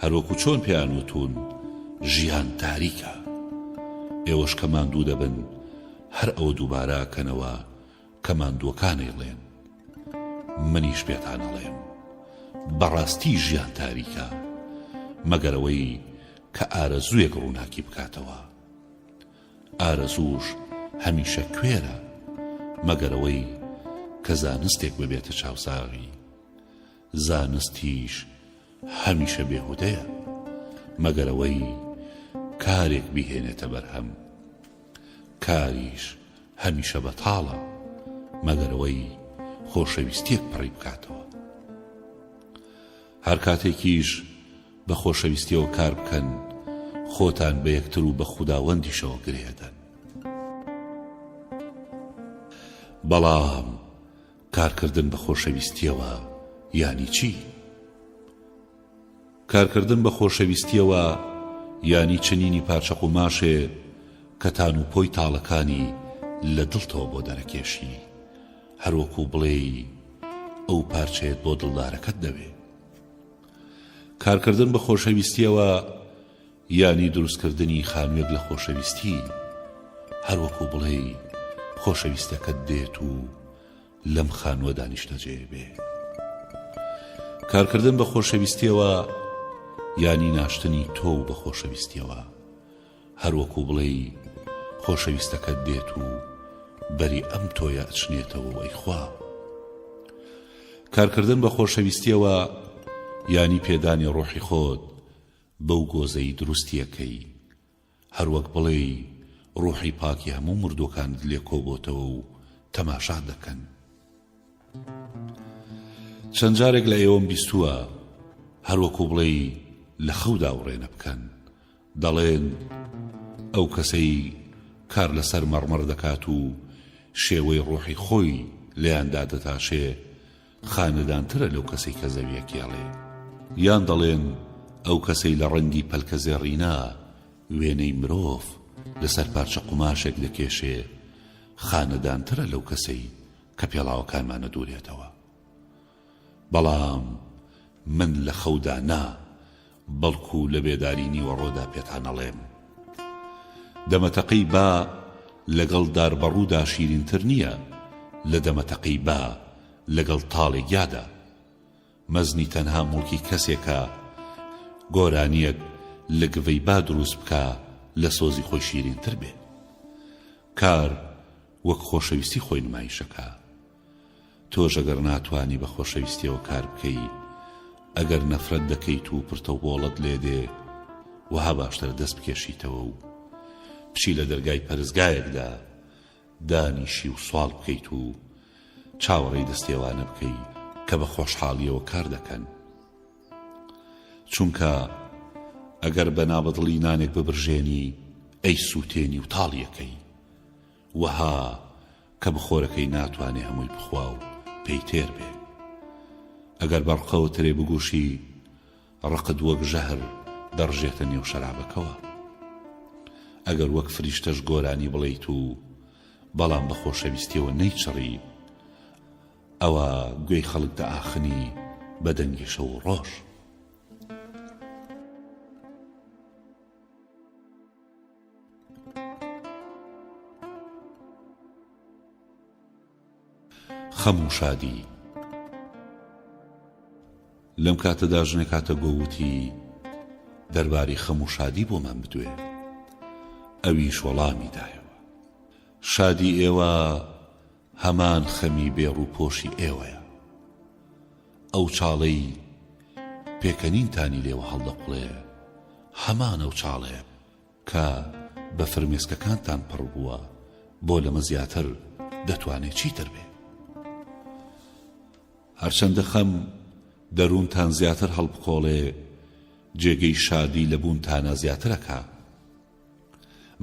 هەروەکو چۆن پێیان وتوون ژیان تاریکە، ئێوەش کە ماندوو دەبن هەر ئەوە دووبارە ئەکەنەوە کە ماندووەکان ئەیڵێن. منیش پێتان ئەڵێم بەڕاستی ژیان تاریکە، مەگەر ئەوەی کە ئارەزوویەک ڕووناکی بکاتەوە. ئارەزووش هەمیشە کوێرە، مەگەر ئەوەی کە زانستێک ببێتە چاوساغی. زانستیش هەمیشە بێهودەیە، مەگەر ئەوەی کارێک بیهێنێتە بەرهەم. کاریش هەمیشە بەتاڵە، مەگەر ئەوەی خۆشەویستییەک پڕی بکاتەوە. هەر کاتێکیش بە خۆشەویستیەوە کار بکەن، خۆتان بە یەکتر و بە خوداوەندیشەوە گرێ ئەدەن. بەڵام کارکردن بە خۆشەویستیەوە یانی چی؟ کارکردن بە خۆشەویستیەوە یانی چنینی پارچە قوماشێ کە تان و پۆی تاڵەکانی لە دڵتەوە بۆ دەرەکێشی، هەروەکو بڵێی ئەو پارچەیەت بۆ دڵدارەکەت دەوێ. کارکردن بە خۆشەویستیەوە یانی دروستکردنی خانوێک لە خۆشەویستی، هەروەکو بڵێی خۆشەویستەکەت دێت و لەم خانووەدا نیشتەجێ بێ. کارکردن بە خۆشەویستیەوە یانی ناشتنی تۆو بە خۆشەویستیەوە، هەروەکو بڵێی خۆشەویستەکەت دێت و بەری ئەم تۆیە ئەچنێتەوە و ئەیخوا. کارکردن بە خۆشەویستیەوە یانی پێدانی ڕۆحی خۆت بەو گۆزەی دروستیەکەی، هەروەک بڵێی ڕوحی پاکی هەموو مردووەکانت لێ کۆبۆتەوە و تەماشات دەکەن. چەند جارێک لە ئێوەم بیستووە هەروەکو بڵێی لە خەودا وڕێنە بکەن، دەڵێن ئەو کەسەی کار لەسەر مەڕمەڕ دەکات و شێوەی ڕۆحی خۆی لێیان دادەتاشێ خانەدانترە لەو کەسەی کە زەویەکێڵێ. یان دەڵێن ئەو کەسەی لە ڕەنگی پەلکەزێڕینا وێنەی مرۆڤ لەسەر پارچە قوماشێک دەکێشێ خانەدانترە لەو کەسەی کە پێڵاوەکانمان ئەدورێتەوە. بەڵام من لە خەودا نا، بەڵکو لە بێداری نیوەڕۆدا پێتان ئەڵێم. دەمەتەقەی با لەگەڵ داربەڕوودا شیرینتر نییە لە دەمەتەقەی با لەگەڵ تاڵێ گیادا. مەزنی تەنها موڵکی کەسێکە. گۆرانییەک لە گڤەی با دروست بکا لە سۆزی خۆی شیرینتر بێ. کار وەک خۆشەویستی خۆی نمایشەکا. تۆش ئەگەر ناتوانی بە خۆشەویستیەوە کار بکەی، ئەگەر نەفرەت دەکەیت و پرتەوبۆڵەت لێ دێ، وەها باشترە دەست بکێشیتەوە و بچی لە دەرگای پەرستگایەکدا دانیشی و سواڵ بکەیت و چاوەڕێی دەستێوانە بکەی کە بە خۆشحاڵیەوە کار دەکەن. چونکە ئەگەر بە نابەدڵی نانێک ببرژێنی ئەیسووتێنی و تاڵی ئەکەی. وەها کە بخۆرەکەی ناتوانێ هەمووی بخوا و پێی تێر بێ. ئەگەر بە ڕقەوە ترێ بگوشی، ڕقت وەک ژەهر دەڕژێتە نێو شەرابەکەوە. ئەگەر وەک فریشتەش گۆرانی بڵێیت و بەڵام بە خۆشەویستیەوە نەیچڕی، ئەوا گوێی خەڵک دەئاخنی بە دەنگی شەو و ڕۆژ. خەم و شادی. لەم کاتەدا ژنێک هاتە گۆ وتی، دەربارەی خەم و شادی بۆمان بدوێ. ئەویش وەڵامی دایەوە، شادی ئێوە هەمان خەمی بێ ڕووپۆشی ئێوەیە. ئەو چاڵەی پێکەنینتانی لێوە هەڵدەقوڵێ، هەمان ئەو چاڵەیە کە بە فرمێسکەکانتان پڕ بووە، بۆ لەمە زیاتر دەتوانێ چیتر بێ؟ هەرچەندە خەم دەروونتان زیاتر هەڵبکۆڵێ، جێگەی شادی لە بوونتانا زیاتر ئەکا.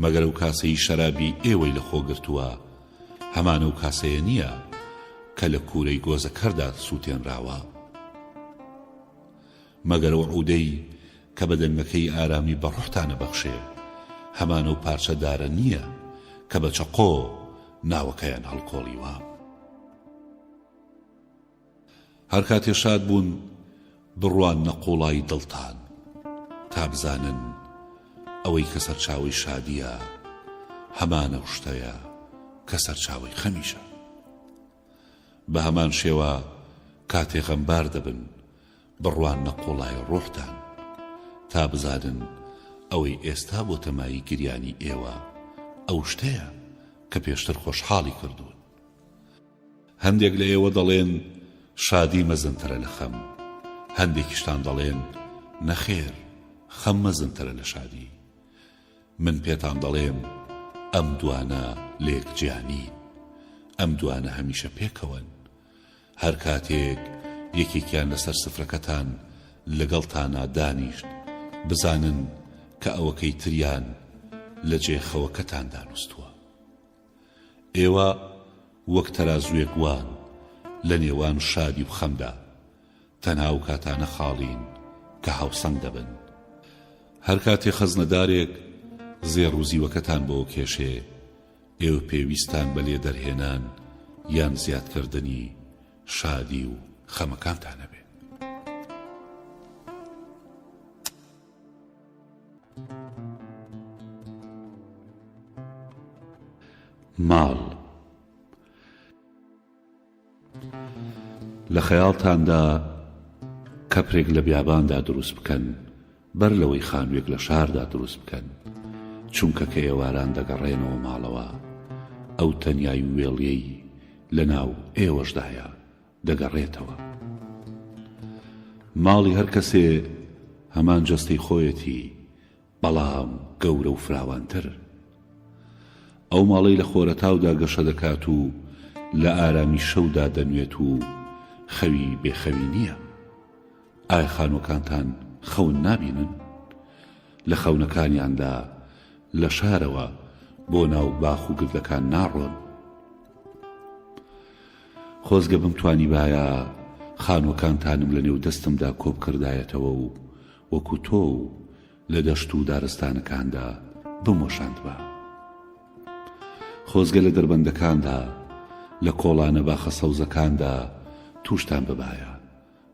مەگەر ئەو کاسەی شەرابی ئێوەی لە خۆ گرتووە، هەمان ئەو کاسەیە نییە کە لە کوورەی گۆزەکەردا سووتێنراوە؟ مەگەر ئەو عوودەی کە بە دەنگەکەی ئارامی بە ڕۆحتان ئەبەخشێ، هەمان ئەو پارچە دارە نییە کە بە چەقۆ ناوەکەیان هەڵکۆڵیوە؟ هەر کاتێ شاد بوون بڕواننە قوڵایی دڵتان تا بزانن ئەوەی کە سەرچاوەی شادییە هەمان ئەو شتەیە کە سەرچاوەی خەمیشە. بە هەمان شێوە کاتێ غەمبار دەبن بڕواننە قوڵایی ڕۆحتان تا بزانن ئەوەی ئێستا بۆتە مایەی گریانی ئێوە ئەو شتەیە کە پێشتر خۆشحاڵی کردوون. هەندێک لە ئێوە دەڵێن شادی مەزنترە لە خەم، هەندێکیشتان دەڵێن نەخێر خەم مەزنترە لە شادی. من پێتان دەڵێم ئەم دوانە لێک جیا نین، ئەم دوانە هەمیشە پێکەوەن. هەر کاتێک یەکێکیان لەسەر سفرەکەتان لەگەڵتانا دانیشت، بزانن کە ئەوەکەی تریان لە جێ خەوەکەتاندا نوستووە. ئێوە وەک تەرازووێک وان لە نێوان شادی و خەمدا، تەنها ئەو کاتانە خاڵین کە هاوسەنگ دەبن. هەر کاتێ خەزنەدارێک زێڕ و زیوەکەتان بۆ کێشێ، ئێوە پێویستتان بە لێ دەرهێنان یان زیادکردنی شادی و خەمەکانتان ئەبێ. ماڵ. لە خەیاڵتاندا کەپرێک لە بیاباندا دروست بکەن بەر لەوەی خانوویەک لە شاردا دروست بکەن، چونکە کە ئێواران دەگەڕێنەوە ماڵەوە ئەو تەنیای و وێڵیەی لەناو ئێوەشدایە دەگەڕێتەوە. ماڵی هەر کەسێ هەمان جەستەی خۆیەتی بەڵام گەورە و فراوانتر. ئەو ماڵەی لە خۆرەتاودا گەشە دەکات و لە ئارامی شەودا دەنوێت و خەوی بێ خەوی نییە. ئایا خانووەکانتان خەون نابینن؟ لە خەونەکانیاندا لە شارەوە بۆ ناو باخ و گردەکان ناڕۆن؟ خۆزگە بمتوانیبایە خانووەکانتانم لە نێو دەستمدا کۆبکردایەتەوە و وەکو تۆو لە دەشت و دارستانەکاندا بموەشاندبا. خۆزگە لە دەربەندەکاندا، لە کۆڵانە باخە سەوزەکاندا تووشتان ببایە،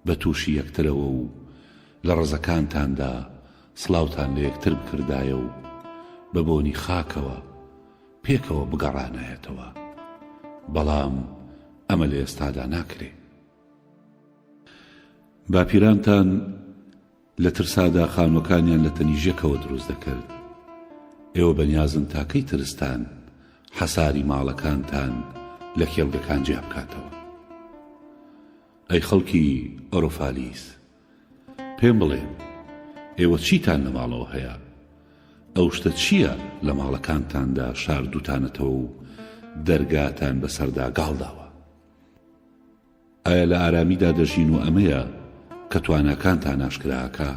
بە تووشی یەکترەوە و لە ڕەزەکانتاندا سڵاوتان لە یەکتر بکردایە و بە بۆنی خاکەوە پێکەوە بگەڕانایەتەوە. بەڵام ئەمە لە ئێستادا ناکرێ. باپیرانتان. لە ترسادا خانووەکانیان لە تەنیژەکەوە دروست دەکرد. ئێوە بەنیازن تا کەی ترستان حەساری ماڵەکانتان لە کێڵگەکان جیا بکاتەوە؟ ئەی خەڵکی ئۆرۆفالیس، پێم بڵێن، ئێوە چیتان لە ماڵەوە هەیە؟ ئەو شتە چییە لە ماڵەکانتاندا شاردووتانەتەوە و دەرگاتان بەسەردا گاڵ داوە؟ ئایا لە ئارامیدا دەژین و ئەمەیە کە تواناکانتان ئاشکرا ئەکا؟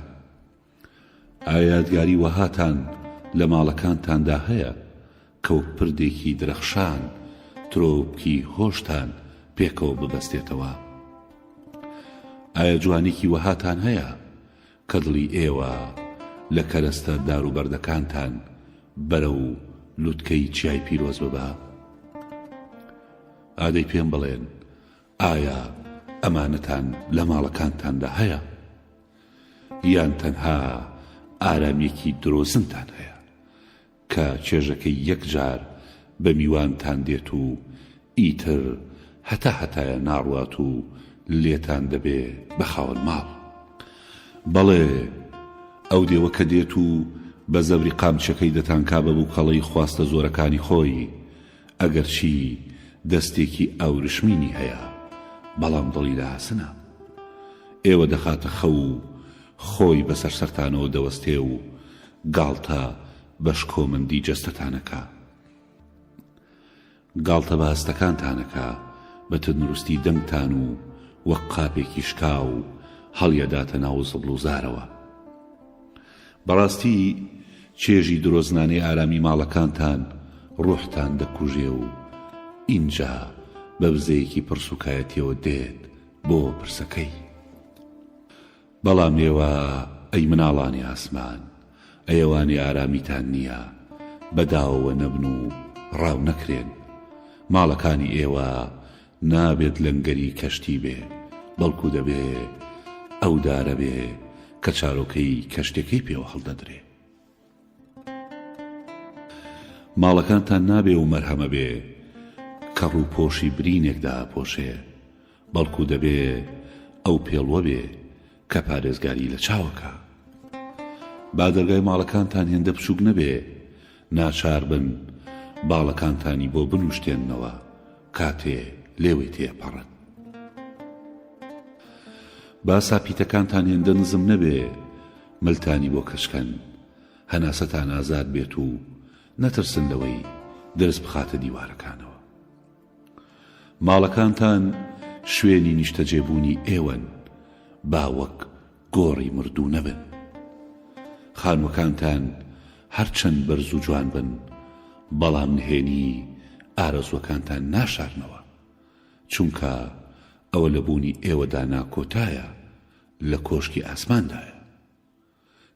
ئایا یادگاری وەهاتان لە ماڵەکانتاندا هەیە کە وەک پردێکی درەخشان ترۆپکی هۆشتان پێکەوە ببەستێتەوە؟ ئایا جوانیکی وەهاتان هەیە کە دڵی ئێوە لە کەرەستە داروبەردەکانتان بەرەو لوتکەی چیای پیرۆز ببا؟ ئادەی پێم بڵێن ئایا ئەمانەتان لە ماڵەکانتاندا هەیە؟ یان تەنها ئارامیەکی درۆزنتان هەیە کە چێژەکەی یەک جار بە میوانتان دێت و ئیتر هەتا هەتایە ناڕوات و لێتان دەبێ بە خاوەن ماڵ؟ بەڵێ ئەو دێوە کە دێت و بە زەبری قامچیەکەی دەتانکا بە بوکەڵەی خواستە زۆرەکانی خۆی، ئەگەرچی دەستێکی ئاورشمینی هەیە، بەڵام دڵی لە ئاسنە. ئێوە دەخاتە خەو و خۆی بەسەر سەرتانەوە دەوەستێ و گاڵتە بە شکۆمەندی جەستەتان ئەکا. گاڵتە بە هەستەکانتان ئەکا، بە تەندروستی دەنگتان و وەک قاپێکی شکاو هەڵیئەداتە ناو زبڵ و زارەوە. بەڕاستی چێژی درۆزنانەی ئارامی ماڵەکانتان ڕوحتان دەکوژێ و ئینجا بە بزەیەکی پڕ سوکایەتیەوە دێت بۆ پرسەکەی. بەڵام ئێوە ئەی مناڵانی ئاسمان، ئەی ئەوانەی ئارامیتان نییە، بە داوەوە نەبن و ڕاو نەکرێن. ماڵەکانی ئێوە نابێت لەنگەری کەشتی بێ، بەڵکو دەبێ ئەو دارە بێ کە چارۆکەی کەشتیەکەی پێوە هەڵدەدرێ. ماڵەکانتان نابێ و مەرهەمە بێ کە ڕووپۆشی برینێک دائەپۆشێ، بەڵکو دەبێ ئەو پێڵوە بێ کە پارێزگاری لە چاوەکا. با دەرگای ماڵەکانتان هێندە بچووک نەبێ ناچار بن باڵەکانتانی بۆ بنووشتێننەوە کاتێ لێوەی تێپەڕن. با ساپیتەکانتان هێندە نزم نەبێ ملتانی بۆ کەچ کەن، هەناسەتان ئازاد بێت و نەترسن لەوەی درز بخاتە دیوارەکانەوە. ماڵەکانتان شوێنی نیشتەجێبوونی ئێوەن، با وەک گۆڕی مردوو نەبن. خانووەکانتان هەرچەند بەرز و جوان بن، بەڵام نهێنی ئارەزووەکانتان ناشارنەوە، چونکە ئەوە لە بوونی ئێوەدا ناکۆتایە، لە کۆشکی ئاسماندایە.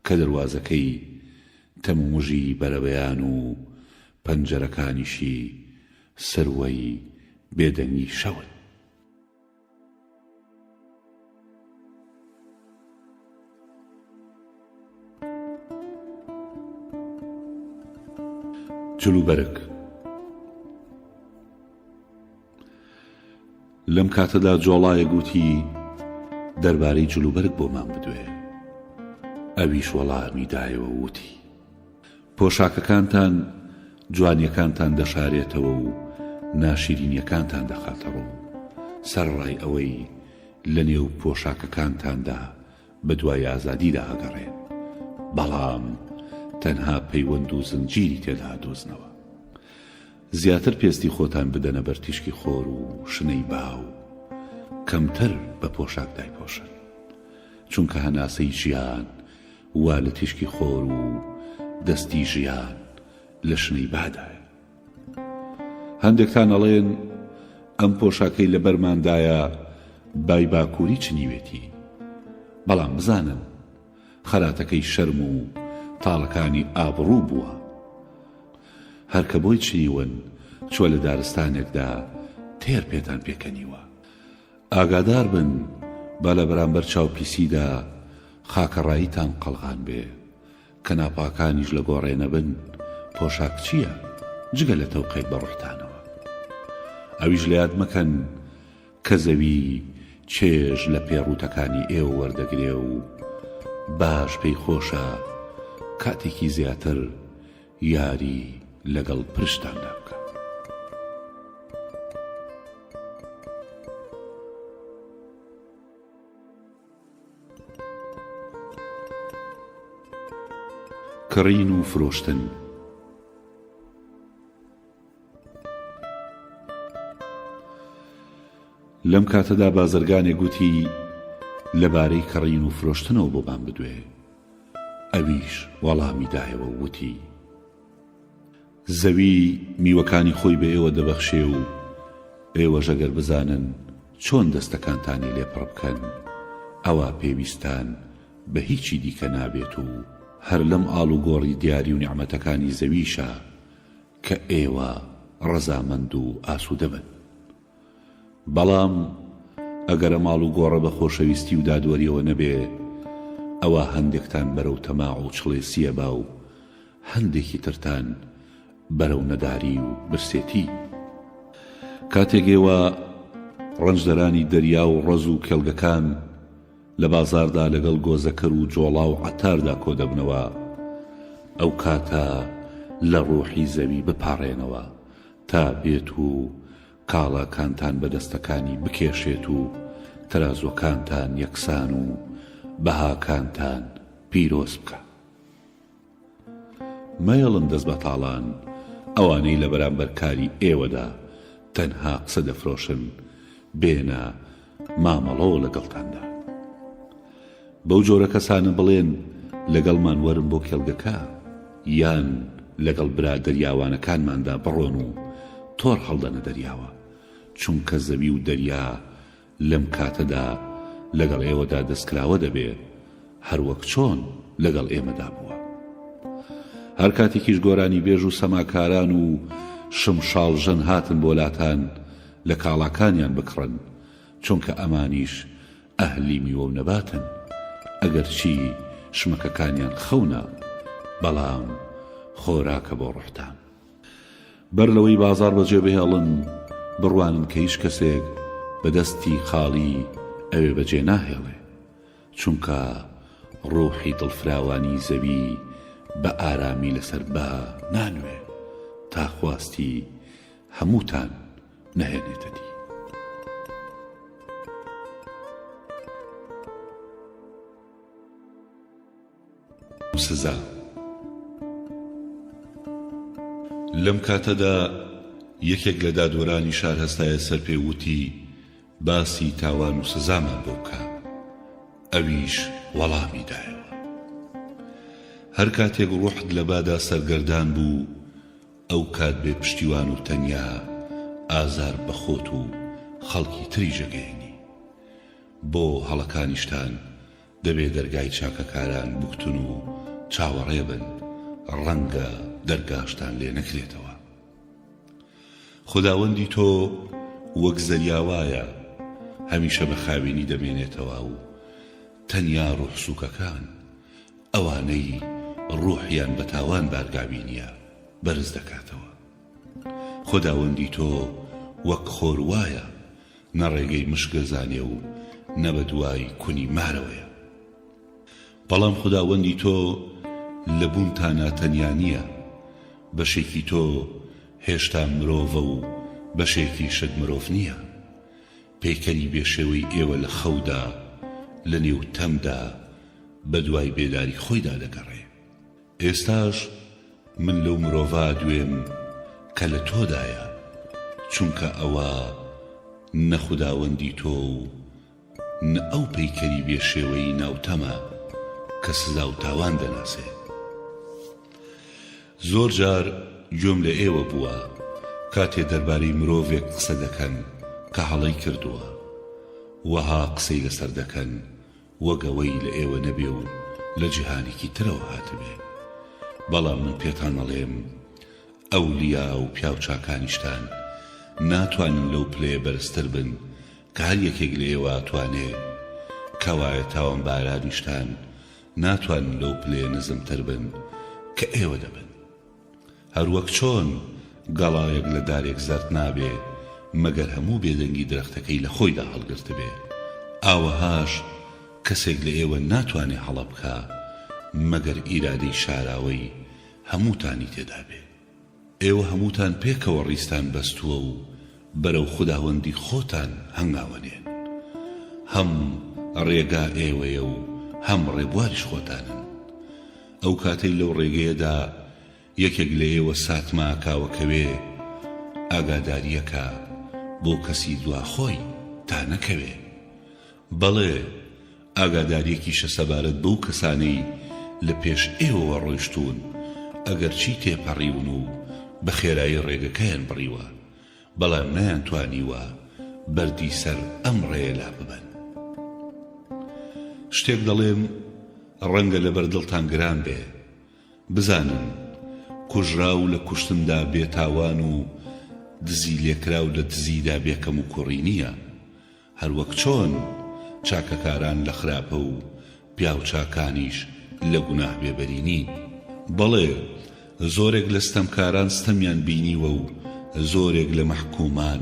کە دەروازەکەی تەمومژی بەرەبەیان و پەنجەرەکانیشی سروەی بێدەنگی شەون. جلوبەرگ. لەم کاتەدا جۆڵایەک وتی، دەربارەی جلوبەرگ بۆمان بدوێ. ئەویش وەڵامی دایەوە و وتی، پۆشاکەکانتان جوانییەکانتان دەشارێتەوە و ناشیرینییەکانتان دەخاتە ڕوو، سەرەڕای ئەوەی لەنێو پۆشاکەکانتاندا بەدوای ئازادیدا ئەگەڕێن، بەڵام تەنها پەیوەند و زنجیری تێدا ئەدۆزنەوە. زیاتر پێستی خۆتان بدەنە بەر تیشکی خۆر و شنەی با و کەمتر بە پۆشاک دایپۆشن، چونکە هەناسەی ژیان وا لە تیشکی خۆر و دەستی ژیان لە شنەی بادایە. هەندێکتان ئەڵێن ئەم پۆشاکەی لەبەرماندایە بای باکووری چنیوێتی، بەڵام بزانن خەراتەکەی شەرم و تاڵەکانی ئابڕوو بووە. هەر کە بۆی چنیون چوە لە دارستانێکدا تێر پێتان پێکەنیوە. ئاگادار بن با لە بەرامبەر چاوپیسیدا خاکەڕاییتان قەڵغان بێ. کە ناپاکانیش لە گۆڕێ نەبن پۆشاک چییە جگە لە تەوقێک بە ڕوحتانەوە. ئەویش لە یاد مەکەن کە زەوی چێژ لە پێ ڕووتەکانی ئێوە وەردەگرێ و. باش پێی خۆشە کاتێکی زیاتر یاری لەگەڵ پرشتاندا بکا. کڕین و فرۆشتن. لەم کاتەدا بازرگانێک گوتی، لەبارەی کڕین و فرۆشتنەوە بۆمان بدوێ. ئەویش وەڵامی دایەوە و وتی، زەوی میوەکانی خۆی بە ئێوە دەبەخشێ و ئێوەش ئەگەر بزانن چۆن دەستەکانتانی لێ پڕ بکەن، ئەوا پێویستتان بە هیچی دیکە نابێت و هەر لەم ئاڵوگۆڕی دیاری و نیعمەتەکانی زەویشە کە ئێوە ڕەزامەند و ئاسوودە بن. بەڵام ئەگەر ئەم ئاڵوگۆڕە بە خۆشەویستی و دادوەریەوە نەبێ، ئەوا هەندێکتان بەرەو تەماع و چڵێسی ئەبا و هەندێکی ترتان بەرەو نەداری و برسێتی. کاتێک ئێوە ڕەنجدەرانی دەریا و ڕەز و کێڵگەکان لە بازاڕدا لەگەڵ گۆزەکەر و جۆڵا و عەتاردا کۆدەبنەوە، ئەو کاتە لە ڕۆحی زەوی بپاڕێنەوە تا بێت و کاڵاکانتان بە دەستەکانی بکێشێت و تەرازوەکانتان یەکسان و بەهاکانتان پیرۆز بکا. مەیەڵن دەست بەتاڵان ئەوانەی لە بەرامبەر کاری ئێوەدا تەنها قسە دەفرۆشن بێنە مامەڵەوە لەگەڵتاندا. بەو جۆرە کەسانە بڵێن لەگەڵمان وەرن بۆ کێڵگەکە یان لەگەڵ برا دەریاوانەکانماندا بڕۆن و تۆڕ هەڵدەنە دەریاوە چونکە زەوی و دەریا لەم کاتەدا لەگەڵ ئێوەدا دەستکراوە دەبێ هەروەک چۆن لەگەڵ ئێمەدا بووە. هەر کاتێکیش گۆرانیبێژ و سەماکاران و شمشاڵژەن هاتن بۆ لاتان لە کاڵاکانیان بکڕن، چونکە ئەمانیش ئەهلی میوە و نەباتن، ئەگەرچی شمەکەکانیان خەونە، بەڵام خۆراکە بۆ ڕۆحتان. بەر لەوەی بازاڕ بەجێ بهێڵن، بڕوانن کە هیچ کەسێک بە دەستی خاڵی ئەوێ بەجێ ناهێڵێ، چونکە ڕۆحی دڵفراوانی زەوی بە ئارامی لەسەر با نانوێ تا خواستی هەمووتان نەهێنێتە دی. سزا. لەم کاتەدا یەکێک لە دادوەرانی شار هەستایە سەر پێ و وتی، باسی تاوان و سزامان بۆ بکە. ئەویش وەڵامی دایەوە، هەر کاتێک ڕوحت لە بادا سەرگەردان بوو، ئەو کات بێ پشتیوان و تەنیا ئازار بە خۆت و خەڵکی تریش ئەگەیەنی. بۆ هەڵەکانیشتان دەبێ دەرگای چاکەکاران بکوتن و چاوەڕێ بن، ڕەنگە دەرگاشتان لێ نەکرێتەوە. خوداوەندی تۆ وەک زەریا وایە، هەمیشە بە خاوێنی دەمێنێتەوە و تەنیا ڕوحسووکەکان، ئەوانەی ڕوحیان بە تاوان بارگاوی نییە، بەرز دەکاتەوە. خوداوەندی تۆ وەک خۆر وایە، نە ڕێگەی مشک دەزانێ و نە بە دوای کونی مارەوەیە. بەڵام خوداوەندی تۆ لە بوونتانا تەنیا نییە، بەشێکی تۆ هێشتا مرۆڤە و بەشێکیشت مرۆڤ نییە. پەیکەری بێ شێوەی ئێوە لە خەودا، لە نێو تەمدا بە دوای بێداری خۆیدا دەگەڕێ. ئێستاش من لەو مرۆڤە ئەدوێم کە لە تۆدایە، چونکە ئەوە نە خوداوەندی تۆ و نە ئەو پەیکەری بێ شێوەی ناو تەمە کە سزا و تاوان دەناسێ. زۆر جار گوێم لە ئێوە بووە کاتێ دەربارەی مرۆڤێک قسە دەکەن کە هەڵەی کردووە، وەها قسەی لەسەر دەکەن وەک ئەوەی لە ئێوە نەبێ و لە جیهانێکی ترەوە هاتبێ. بەڵام من پێتان ئەڵێم ئەولیا و پیاوچاکانیشتان ناتوانن لەو پلەیە بەرزتر بن کە هەر یەکێک لە ئێوە ئەتوانێ، کەوایە تاوانبارانیشتان ناتوانن لەو پلەیە نزمتر بن کە ئێوە دەبن. هەروەک چۆن گەڵایەک لە دارێک زەرد نابێ مەگەر هەموو بێدەنگی درەختەکەی لە خۆیدا هەڵگرتبێ، ئاوەهاش. کەسێک لە ئێوە ناتوانێ هەڵە بکا مەگەر ئیرادەی شاراوەی هەمووتانی تێدا بێ. ئێوە هەمووتان پێکەوە ڕیزتان بەستووە و بەرەو خوداوەندی خۆتان هەنگاوەنێن. هەم ڕێگا ئێوەیە و هەم ڕێبواریش خۆتانن. ئەو کاتەی لەو ڕێگەیەدا یەکێک لە ئێوە ساتمە ئاکاوەکەوێ، ئاگادارییەکە بۆ کەسی دوا خۆی تا نەکەوێ. بەڵێ، ئاگادارییەکیشە سەبارەت بەو کەسانەی لە پێش ئێوەوە ڕۆیشتوون، ئەگەرچی تێپەڕیون و بە خێرایی ڕێگەکەیان بڕیوە، بەڵام نەیانتوانیوە بەردی سەر ئەم ڕێیە لاببەن. شتێک دەڵێم ڕەنگە لەبەر دڵتان گران بێ، بزانن کوژراو لە کوشتندا بێتاوان و دزی لێکراو لە دزیدا بێ کەموکوڕی نییە، هەروەک چۆن چاکەکاران لە خراپە و پیاوچاکانیش لە گوناه بێبەری نین. بەڵێ، زۆرێک لە ستەمکاران ستەمیان بینیوە و زۆرێک لە مەحکوومان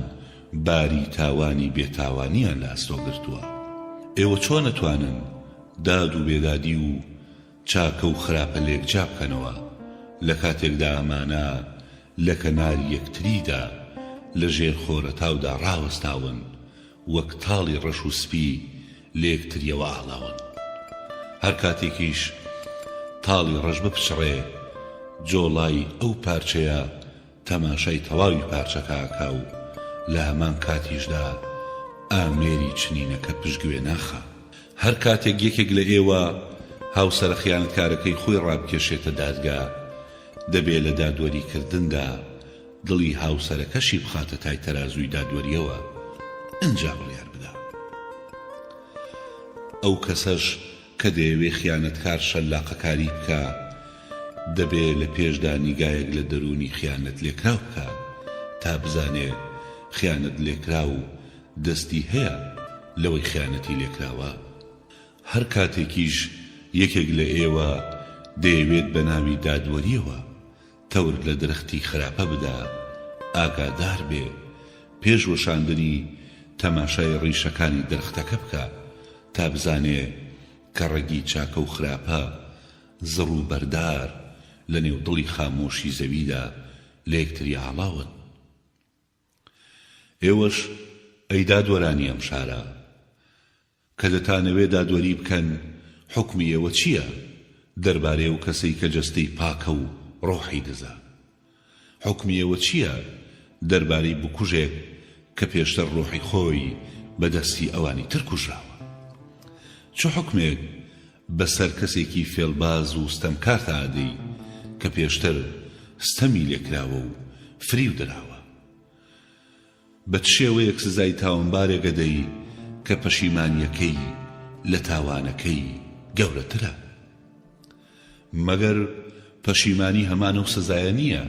باری تاوانی بێتاوانیان لە ئەستۆ گرتووە. ئێوە چۆن ئەتوانن داد و بێدادی و چاکە و خراپە لێک جیا بکەنەوە، لە کاتێکدا ئەمانە لە کەنار یەکتریدا لە ژێر خۆرەتاودا ڕاوەستاون، وەک تاڵی ڕەش و سپی لە یەکتریەوە ئاڵاون. هەر کاتێکیش تاڵی ڕەش بپچڕێ، جۆڵای ئەو پارچەیە تەماشای تەواوی پارچەکە ئەکا و لە هەمان کاتیشدا ئامێری چنینەکە پشتگوێ ناخا. هەر کاتێک یەکێک لە ئێوە هاوسەرە خیانەتکارەکەی خۆی ڕابکێشێتە دادگا، دەبێ لە دادوەریکردندا دڵی هاوسەرەکەشی بخاتە تای تەرازووی دادوەرییەوە، ئنجا بڕیار بدا. ئەو کەسەش کە دەیەوێ خیانەتکار شەللاقەکاری بکا، دەبێ لە پێشدا نیگایەک لە دەروونی خیانەتلێکراو بکا تا بزانێ خیانەتلێکراو دەستی هەیە لەوەی خیانەتی لێکراوە. هەر کاتێکیش یەکێک لە ئێوە دەیەوێت بە ناوی دادوەرییەوە تەور لە درەختی خراپە بدا، ئاگادار بێ پێش وەشاندنی تەماشای ڕیشەکانی درەختەکە بکا تا بزانێ کە ڕەگی چاکە و خراپە زڕ و بەردار لە نێو دڵی خامۆشی زەویدا لە یەکتری ئاڵاون. ئێوەش ئەی دادوەرانی ئەم شارە، کە دەتانەوێ دادوەری بکەن، حوکمی ئێوە چییە دەربارەی ئەو کەسەی کە جەستەی پاکە و ڕۆحی دزە؟ حوکمی ئێوە چییە دەربارەی بکوژێک کە پێشتر ڕۆحی خۆی بە دەستی ئەوانی تر کوژراوە؟ چ حوکمێک بەسەر کەسێکی فێڵباز و ستەمکارتا ئەدەی کە پێشتر ستەمی لێکراوە و فریو دراوە؟ بە چ شێوەیەک سزای تاوانبارێک ئەدەی کە پەشیمانییەکەی لە تاوانەکەی گەورەترە؟ مەگەر پەشیمانی هەمان ئەو سزایە نییە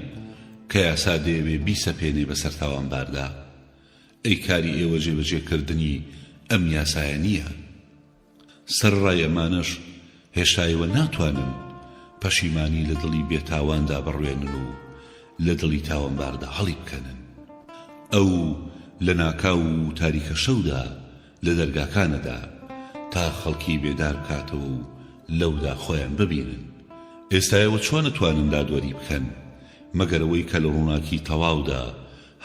کە یاسا دەیەوێ بیسەپێنێ بەسەر تاوانباردا؟ ئەی کاری ئێوە جێبەجێکردنی ئەم یاسایە نییە؟ سەرەڕای ئەمانەش هێشتا ئێوە ناتوانن پەشیمانی لە دڵی بێتاواندا بڕوێنن و لە دڵی تاوانباردا هەڵیبکەنن. ئەو لە ناکاو و تاریکە شەودا لە دەرگاکان ئەدا تا خەڵکی بێدار بکاتەوە و لەودا خۆیان ببینن. ئێستا ئێوە چۆن ئەتوانن دادوەری بکەن مەگەر ئەوەی کە لە ڕووناکی تەواودا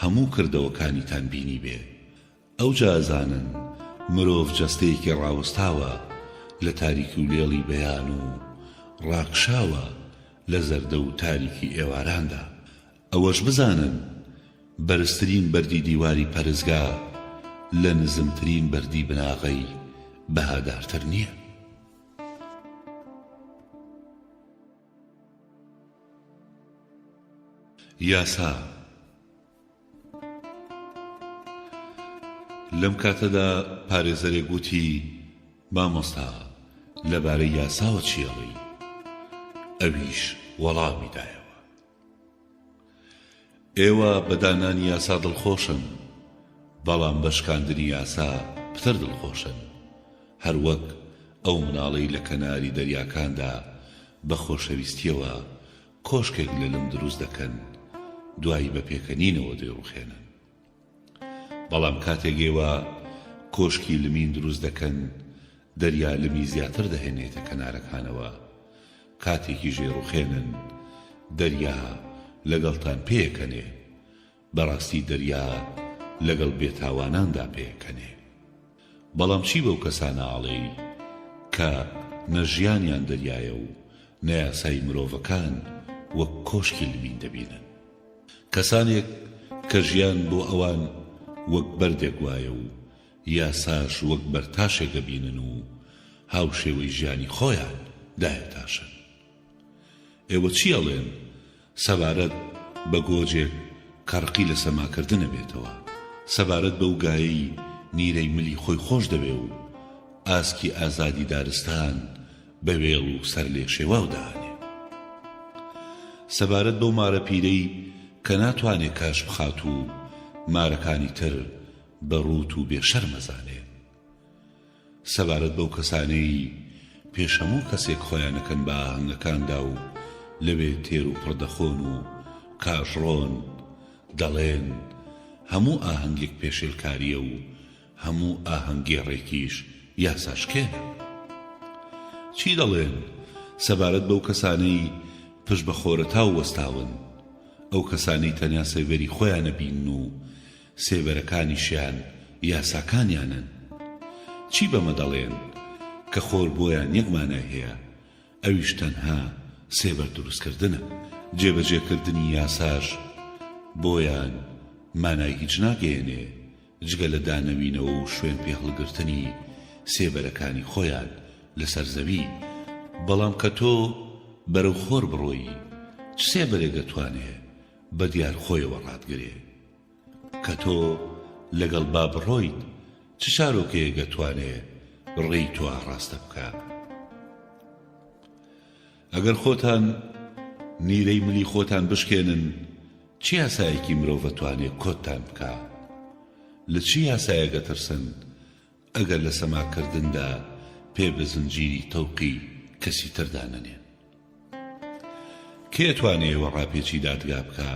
هەموو کردەوەکانیتان بینیبێ؟ ئەوجا ئەزانن مرۆڤ جەستەیەکی ڕاوەستاوە لە تاریکی و لێڵی بەیان و ڕاکشاوە لە زەردە و تاریکی ئێواراندا. ئەوەش بزانن بەرزترین بەردی دیواری پەرستگا لە نزمترین بەردی بناغەی بەهادارتر نییە. یاسا. لەم کاتەدا پارێزەرێک وتی، مامۆستا لەبارەی یاساوە چی ئەڵێی؟ ئەویش وەڵامی دایەوە، ئێوە بە دانانی یاسا دڵخۆشن، بەڵام بە شکاندنی یاسا پتر دڵخۆشن، هەر وەک ئەو مناڵەی لە کەناری دەریاکاندا بە خۆشەویستییەوە کۆشکێک لە لم دروست دەکەن دوایی بە پێکەنینەوە دەیڕوخێنن. بەڵام کاتێک ئێوە کۆشکی لمین دروست دەکەن. دەریا لمی زیاتر دەهێنێتە کەنارەکانەوە، کاتێکیش ئەیڕوخێنن دەریا لەگەڵتان پێکەنێ، بەڕاستی دەریا لەگەڵ بێتاواناندا پێکەنێ. بەڵام چی بەو کەسانە ئەڵێی کە نە ژیانیان دەریایە و نە یاسای مرۆڤەکان وەک کۆشکی لمین دەبینن؟ کەسانێک کە ژیان بۆ ئەوان وەک بەردێک وایە و یاساش وەک بەرتاشێک ئەبینن و هاوشێوەی ژیانی خۆیان دایەتاشن. ئێوە چی ئەڵێن سەبارەت بە گۆجێک کە ڕقی لە سەماکردن ئەبێتەوە، سەبارەت بەو گایەی نیرەی ملی خۆی خۆش دەوێ و ئاسکی ئازادی دارستان بە وێڵ و سەرلێشێواو دائەنێ؟ سەبارەت بەو مارە پیرەی کە ناتوانێ کاش بخات و مارەکانی تر بە ڕووت و بێ شەرم ئەزانێ؟ سەبارەت بەو کەسانەی پێش هەموو کەسێک خۆیان ئەکەن بە ئاهەنگەکاندا و لەوێ تێر و پڕ دەخۆن و کاژڕۆن، دەڵێن، هەموو ئاهەنگێک پێشێلکارییە و هەموو ئاهەنگگێڕێکیش یاساشکێنە. چی دەڵێن سەبارەت بەو کەسانەی پشت بە خۆرەتاو وەستاون، ئەو کەسانەی تەنیا سێبەری خۆیان ئەبینن و سێبەرەکانیشیان یاساکانیانن. چی بەمە دەڵێن کە خۆر بۆیان یەک مانای هەیە ئەویش تەنها سێبەر دروستکردنە. جێبەجێکردنی یاساش بۆیان مانای هیچ ناگەیەنێ جگە لە دانەوینەوە و شوێن پێهەڵگرتنی سێبەرەکانی خۆیان لەسەر زەوی، بەڵام کە تۆ بەرەو خۆر بڕۆی چ سێبەرێک ئەتوانێ بە دیار خۆیەوە ڕاتگرێ؟ کە تۆ لەگەڵ با بڕۆیت چ شارۆکەیەک ئەتوانێ ڕێی تۆ ئاڕاستە بکا؟ ئەگەر خۆتان نیرەی ملی خۆتان بشکێنن چ یاسایەکی مرۆڤ ئەتوانێ کۆتتان بکا؟ لە چ یاسایەک ئەترسن ئەگەر لە سەماکردندا پێ بە زنجیری تەوقی کەسی تردا نەنێن؟ کێ ئەتوانێ ئێوە ڕاپێچی دادگا بکا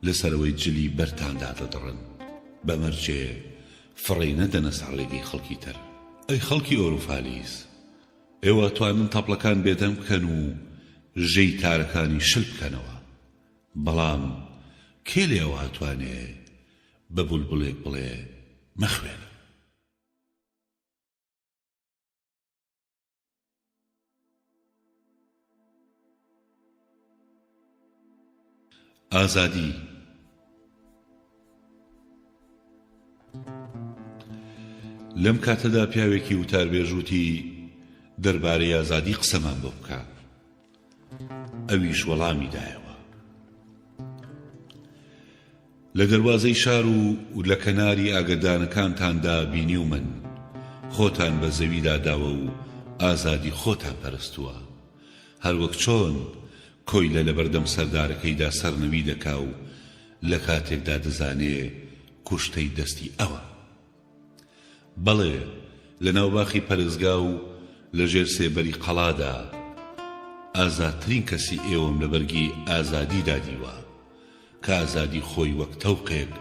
لەسەرەوەی جلی بەرتان دادەدڕن بە مەرجێ فڕێی نەدەنە سەر ڕێگەی خەڵکی تر. ئەی خەڵکی ئۆروفالیس، ئێوە ئەتوانن تەپڵەکان بێدەنگ بکەن و ژێی تارەکانی شل بکەنەوە، بەڵام کێ لە ئێوە ئەتوانێ بە بولبولێک بڵێ مەخوێنە؟ ئازادی لەم کاتەدا پیاوێکی وتاربێژ وتی دەربارەی ئازادی قسەمان بۆ بکە ئەویش وەڵامی دایەوە لە دەروازەی شار و لە کەناری ئاگردانەکانتاندا بینیومن، خۆتان بە زەویدا داوە و ئازادی خۆتان پەرستووە. هەروەک چۆن کۆیلە لەبەردەم سەردارەکەیدا سەرنەوی دەکا و لە کاتێکدا دەزانێ کوشتەی دەستی ئەوە. بەڵێ، لەناو باخی پەرستگا و لەژێر سێبەری قەڵادا، ئازادترین کەسی ئێوەم لە بەرگی ئازادیدا دیوە، کە ئازادی خۆی وەک تەوقێک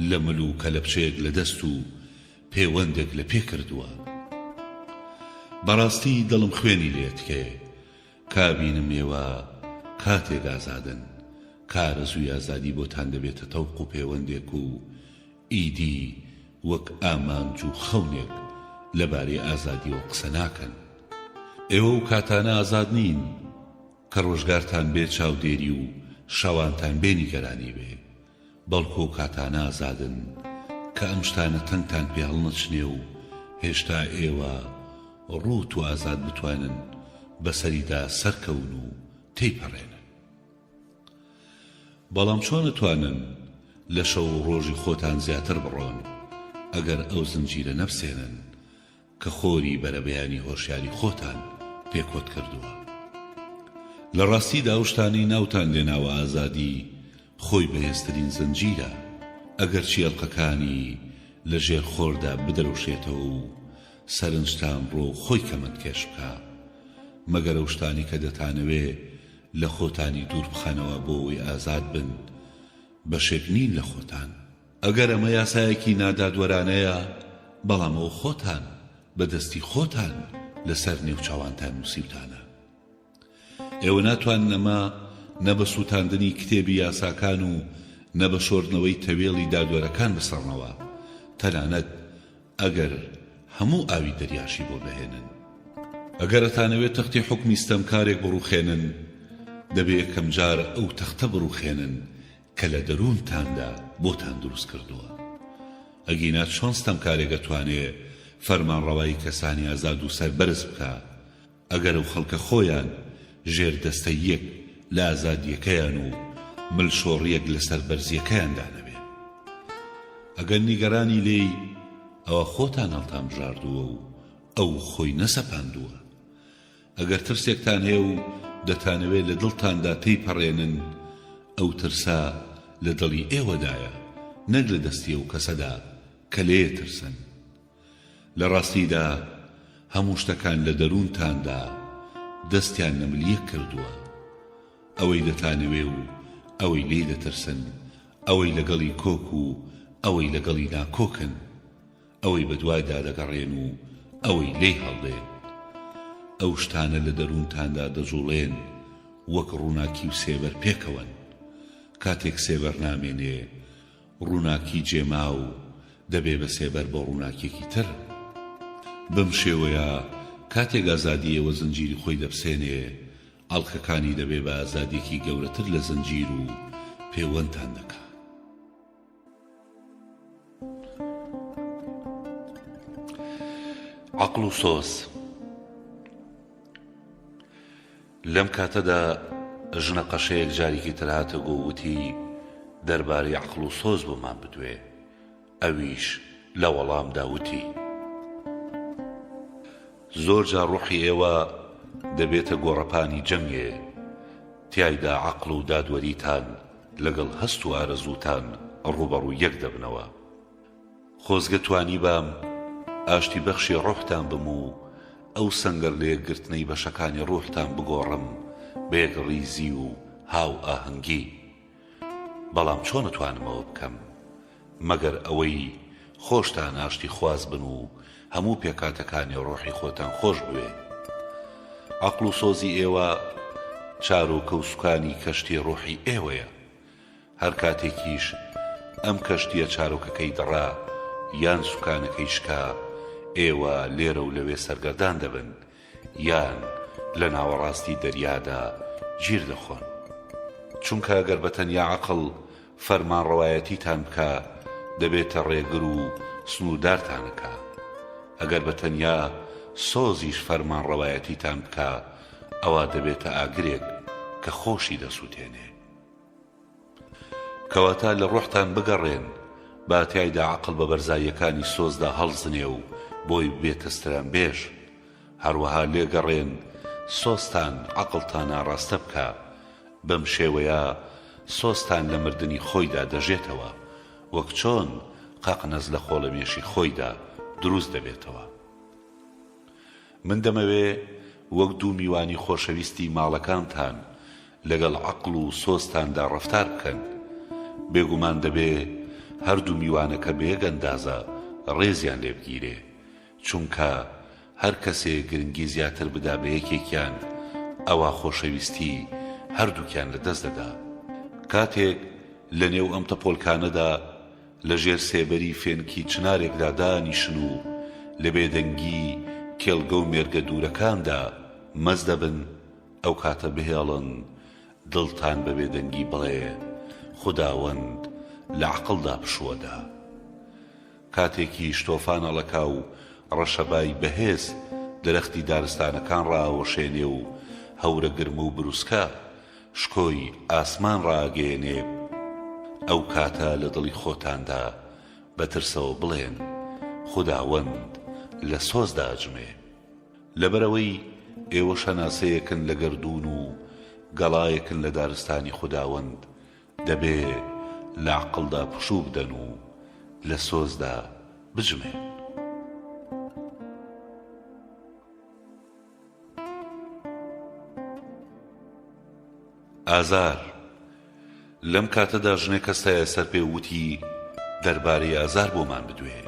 لە مل و کەلەپچەیەک لە دەست و پێوەندێک لە پێ کردووە. بەڕاستی دڵم خوێنی لێ تکێ کە ئەبینم ئێوە کاتێک ئازادن کە ئارەزووی ئازادی بۆتان دەبێتە تەوق و پێوەندێک و ئیدی وەک ئامانج و خەونێک لەبارەی ئازادیەوە قسە ناکەن. ئێوە ئەو کاتانە ئازاد نین کە ڕۆژگارتان بێ چاودێری و شەوانتان بێ نیگەرانی بێ، بەڵکو ئەو کاتانە ئازادن کە ئەم شتانە تەنگتان پێ هەڵنەچنێ و هێشتا ئێوە ڕووت و ئازاد بتوانن بەسەریدا سەرکەون و تێیپەڕێنن. بەڵام چۆن ئەتوانن لە شەو و ڕۆژی خۆتان زیاتر بڕۆن ئەگەر ئەو زنجیرە نەپسێنن کە خۆری بەرەبەیانی هۆشیاری خۆتان پێ کۆت کردووە؟ لە ڕاستیدا ئەو شتانەی ناوتان لێناوە ئازادی خۆی بەهێزترین زنجیرە ئەگەرچی ئەڵقەکانی لە ژێر خۆردا بدرەوشێتەوە و سەرنجتان ڕۆ خۆی کەمەندکێش بکا مەگەر ئەو شتانەی کە دەتانەوێ لە خۆتانی دوور بخەنەوە بۆ ئەوەی ئازاد بن بەشێک نین لە خۆتان. ئەگەر ئەمە یاسایەکی نادادوەرانەیە، بەڵام ئەوە خۆتان. بە دەستی خۆتان لەسەر نێوچاوانتان نووسیوتانە. ئێوە ناتوانن ئەمە نە بە سووتاندنی کتێبی یاساکان و نە بە شۆردنەوەی تەوێڵی دادوەرەکان بسڕنەوە، تەنانەت ئەگەر هەموو ئاوی دەریاشی بۆ بهێنن. ئەگەر ئەتانەوێ تەختی حوکمی ستەمکارێک بڕوخێنن، دەبێ یەکەمجار ئەو تەختە بڕوخێنن کە لە دەروونتاندا بۆتان دروست کردووە. ئەگینا چۆن ستەمکارێک ئەتوانێ فەرمانڕەوایی کەسانی ئازاد و سەربەرز بکا، ئەگەر ئەو خەڵکە خۆیان ژێر دەستەییەک لە ئازادییەکەیان و ملشۆڕییەک لە سەربەرزییەکەیاندا نەبێ؟ ئەگەر نیگەرانی لێی، ئەوە خۆتان هەڵتانبژاردووە و ئەو خۆی نەسەپاندووە. ئەگەر ترسێکتان هەیە و دەتانەوێ لە دڵتاندا تێیپەڕێنن، ئەو ترسە لە دڵی ئێوەدایە، نەک لە دەستی ئەو کەسەدا کە لێیەترسن. لە ڕاستیدا هەموو شتەکان لە دەروونتاندا دەستیان لە مل یەک کردووە. ئەوەی دەتانەوێ و ئەوەی لێی دەترسن، ئەوەی لەگەڵی کۆک و ئەوەی لەگەڵی ناکۆکن، ئەوەی بەدوایدا دەگەڕێن و ئەوەی لێی هەڵدێن. ئەو شتانە لە دەروونتاندا دەجووڵێن وەک ڕووناکی و سێبەر پێکەوەن. کاتێک سێبەر نامێنێ، ڕووناکی جێماو دەبێ بە سێبەر بۆ ڕووناکیەکی تر. بەم شێوەیە کاتێک ئازادی ئێوە زنجیری خۆی دەپسێنێ، ئەڵقەکانی دەبێ بە ئازادیەکی گەورەتر لە زنجیر و پێوەندتان دەکا. عەقڵ و سۆز. لەم کاتەدا ژنە قەشەیەک جارێکی تر هاتە گۆ و وتی، دەربارەی عەقڵ و سۆز بۆمان بدوێ. ئەویش لە وەڵامدا وتی. زۆر جار ڕۆحی ئێوە دەبێتە گۆڕەپانی جەنگێ، تیایدا عەقڵ و دادوەریتان لەگەڵ هەست و ئارەزووتان ڕووبەڕووی یەک دەبنەوە. خۆزگە توانیبام ئاشتی بەخشی ڕۆحتان بم و ئەو سەنگەر لەیەکگرتنەی بەشەکانی ڕوحتان بگۆڕم بە یەکڕیزی و هاوئاهەنگی. بەڵام چۆن ئەتوانم ئەوە بکەم؟ مەگەر ئەوەی خۆشتان ئاشتیخواز بن و هەموو پێکهاتەکانی ڕۆحی خۆتان خۆش بوێ. عەقڵ و سۆزی ئێوە چارۆکە و سوکانی کەشتی ڕۆحی ئێوەیە. هەر کاتێکیش ئەم کەشتییە چارۆکەکەی دڕا یان سوکانەکەی شکا، ئێوە لێرە و لەوێ سەرگەردان دەبن یان لە ناوەڕاستی دەریادا گیر دەخۆن. چونکە گەر بە تەنیا عەقڵ فەرمانڕەوایەتیتان بکا، دەبێتە ڕێگر و سنووردارتان ئەکا. ئەگەر بە تەنیا سۆزیش فەرمانڕەوایەتیتان بکا، ئەوا دەبێتە ئاگرێک کە خۆشی دەسووتێنێ. کەواتە لە ڕۆحتان بگەڕێن، با تیایدا عەقڵ بە بەرزاییەکانی سۆزدا هەڵزنێ و بۆی ببێتە سترانبێژ. هەروەها لێگەڕێن سۆزتان عەقڵتان ئاڕاستە بکا. بەم شێوەیە سۆزتان لە مردنی خۆیدا دەژێتەوە، وەک چۆن قەقنەس لە خۆڵەمێشی خۆیدا دروست دەبێتەوە. من دەمەوێ وەک دوو میوانی خۆشەویستی ماڵەکانتان لەگەڵ عەقڵ و سۆزتاندا ڕەفتار بکەن. بێگومان دەبێ هەردوو میوانەکە بە یەک ئەندازە ڕێزیان لێ بگیرێ، چونکە هەر کەسێ گرنگی زیاتر بدا بە یەکێکیان، ئەوا خۆشەویستی هەردووکیان لە دەست دەدا. کاتێک لە نێو ئەم تەپۆلکانەدا لە ژێر سێبەری فێنکی چنارێکدا دانیشن و لە بێدەنگی کێڵگە و مێرگە دوورەکاندا مەست دەبن، ئەو کاتە بهێڵن دڵتان بە بێدەنگی بڵێ، خوداوەند لە عەقڵدا پشووەدا. کاتێکیش تۆفان ئەڵەکا و ڕەشەبای بەهێز درەختی دارستانەکان ڕائەوەشێنێ و هەورەگرمە و بروسکە شکۆی ئاسمان ڕائەگەیەنێ، ئەو کاتە لە دڵی خۆتاندا بە ترسەوە بڵێن، خوداوەند لە سۆزدا ئەجمێ. لەبەرئەوەی ئێوە شەناسەیەکن لە گەردوون و گەڵایەکن لە دارستانی خوداوەند، دەبێ لە عەقڵدا پشوو بدەن و لە سۆزدا بجمێن. ئازار، لەم کاتەدا ژنێک هەستایە سەر پێ و وتی، دەربارەی ئازار بۆمان بدوێ.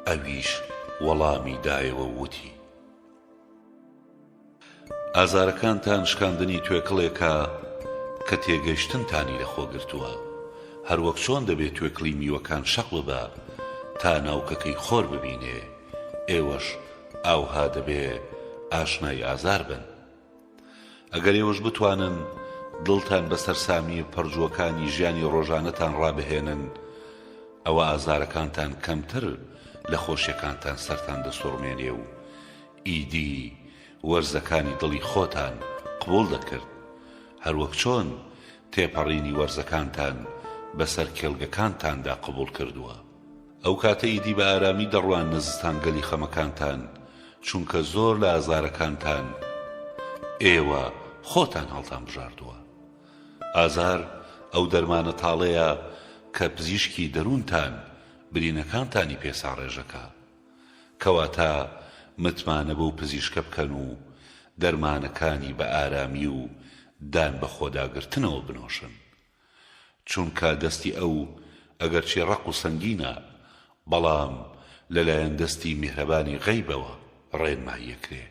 ئەویش. وەڵامی دایەوە و وتی. ئازارەکانتان شکاندنی توێکڵێکە کە تێگەیشتنتانی لەخۆ گرتووە، هەروەک چۆن دەبێ توێکڵی میوەکان شەق ببا تا ناوکەکەی خۆر ببینێ، ئێوەش ئاوها دەبێ ئاشنای ئازار بن. ئەگەر ئێوەش بتوانن دڵتان بە سەرسامییە پەڕجووەکانی ژیانی ڕۆژانەتان ڕابهێنن، ئەوە ئازارەکانتان کەمتر لە خۆشیەکانتان سەرتان دەسوڕمێنێ و ئیدی وەرزەکانی دڵی خۆتان قبوڵ دەکرد، هەروەک چۆن تێپەڕینی وەرزەکانتان بەسەر کێڵگەکانتاندا قبوڵ کردووە. ئەو کاتە ئیدی بە ئارامی دەڕواننە زستانگەلی خەمەکانتان، چونکە زۆر لە ئازارەکانتان ئێوە خۆتان هەڵتانبژاردووە. ئازار ئەو دەرمانە تاڵەیە کە پزیشکی دەروونتان برینەکانتانی پێ ساڕێژەکا. کەواتە متمانە بەو پزیشکە بکەن و دەرمانەکانی بە ئارامی و دان بەخۆداگرتنەوە بنۆشن. چونکە دەستی ئەو ئەگەرچی ڕەق و سەنگینە، بەڵام لەلایەن دەستی میهرەبانی غەیبەوە ڕێنماییەکرێ.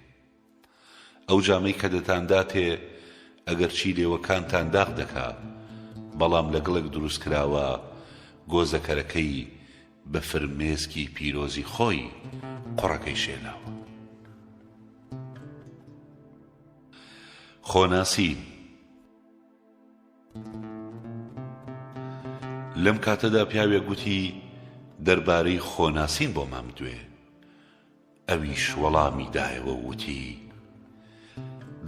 ئەو جامەی کە دەتانداتێ ئەگەرچی لێوەکانتان داغ دەکا، بەڵام لە گڵێک دروستکراوە، گۆزەکەرەکەی بە فرمێسکی پیرۆزی خۆی قوڕەکەی شێلاوە. خۆناسین. لەم کاتەدا پیاوێک گوتی، دەربارەی خۆناسین بۆمان بدوێ. ئەویش وەڵامی دایەوە و وتی،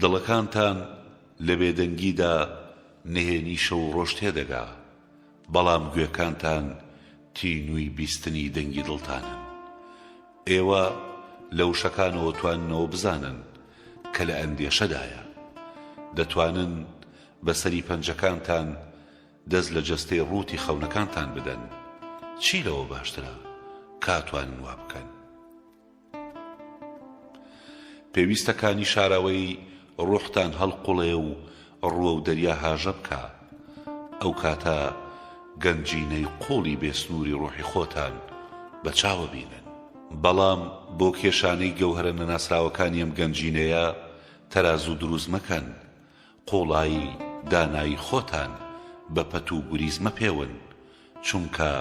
دڵەکانتان لە بێدەنگیدا نهێنی شەو و ڕۆژ تێدەگا، بەڵام گوێکانتان تینووی بیستنی دەنگی دڵتانن. ئێوە لە وشەکانەوە تواننەوە بزانن کە لە ئەندێشەدایە. دەتوانن بە سەری پەنجەکانتان دەست لە جەستەی ڕووتی خەونەکانتان بدەن. چی لەوە باشترە کاتوانن وا بکەن؟ پێویستە کانی شاراوەی ڕوحتان هەڵقوڵێ و ڕووەو دەریا هاژە بکا. ئەو کاتە گەنجینەی قووڵی بێ سنووری ڕوحی خۆتان بە چاوە بینن. بەڵام بۆ کێشانەی گەوهەرە نەناسراوەکانی ئەم گەنجینەیە تەرازوو دروست مەکەن، قووڵایی دانایی خۆتان بە پەت و گوریس مەپێون، چونکە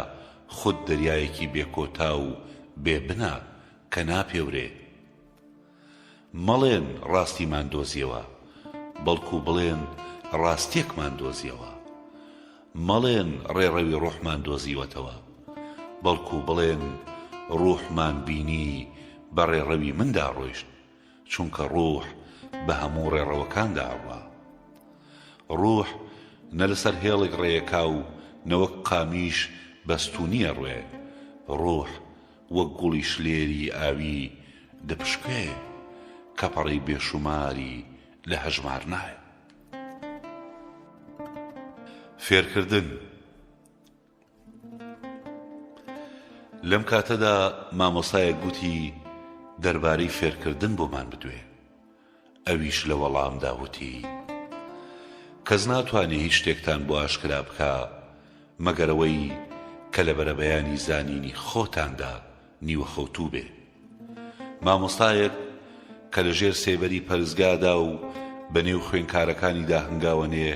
خود دەریایەکی بێ کۆتا و بێ بنە کە ناپێورێ. مەڵێن ڕاستیمان دۆزیەوە، بەڵکو بڵێن ڕاستیەکمان دۆزیەوە. مەڵێن ڕێڕەوی ڕۆحمان دۆزیوەتەوە، بەڵکو بڵێن ڕوحمان بینی بە ڕێڕەوی مندا ڕۆیشت. چونکە ڕوح بە هەموو ڕێڕەوەکاندا ئەڕوا. ڕوح نە لەسەر هێڵێک ڕێیەکا و نە وەک قامیش بە ستوونی ئەڕوێ، ڕوح وەک گوڵی شلێری ئاوی دەپشکوێ کە پەڕەی بێشوماری لە هەژمار نایە. فێرکردن. لەم کاتەدا مامۆستایەک گوتی دەربارەی فێرکردن بۆمان بدوێ ئەویش لە وەڵامدا وتی کەس ناتوانێ هیچ شتێکتان بۆ ئاشکرا بکا مەگەر ئەوەی کە لە بەرەبەیانی زانینی خۆتاندا نیوەخەوتوو بێ مامۆستایەک کە لە ژێر سێبەری پەرستگادا و بە نێو خوێنکارەکانیدا هەنگاوەنێ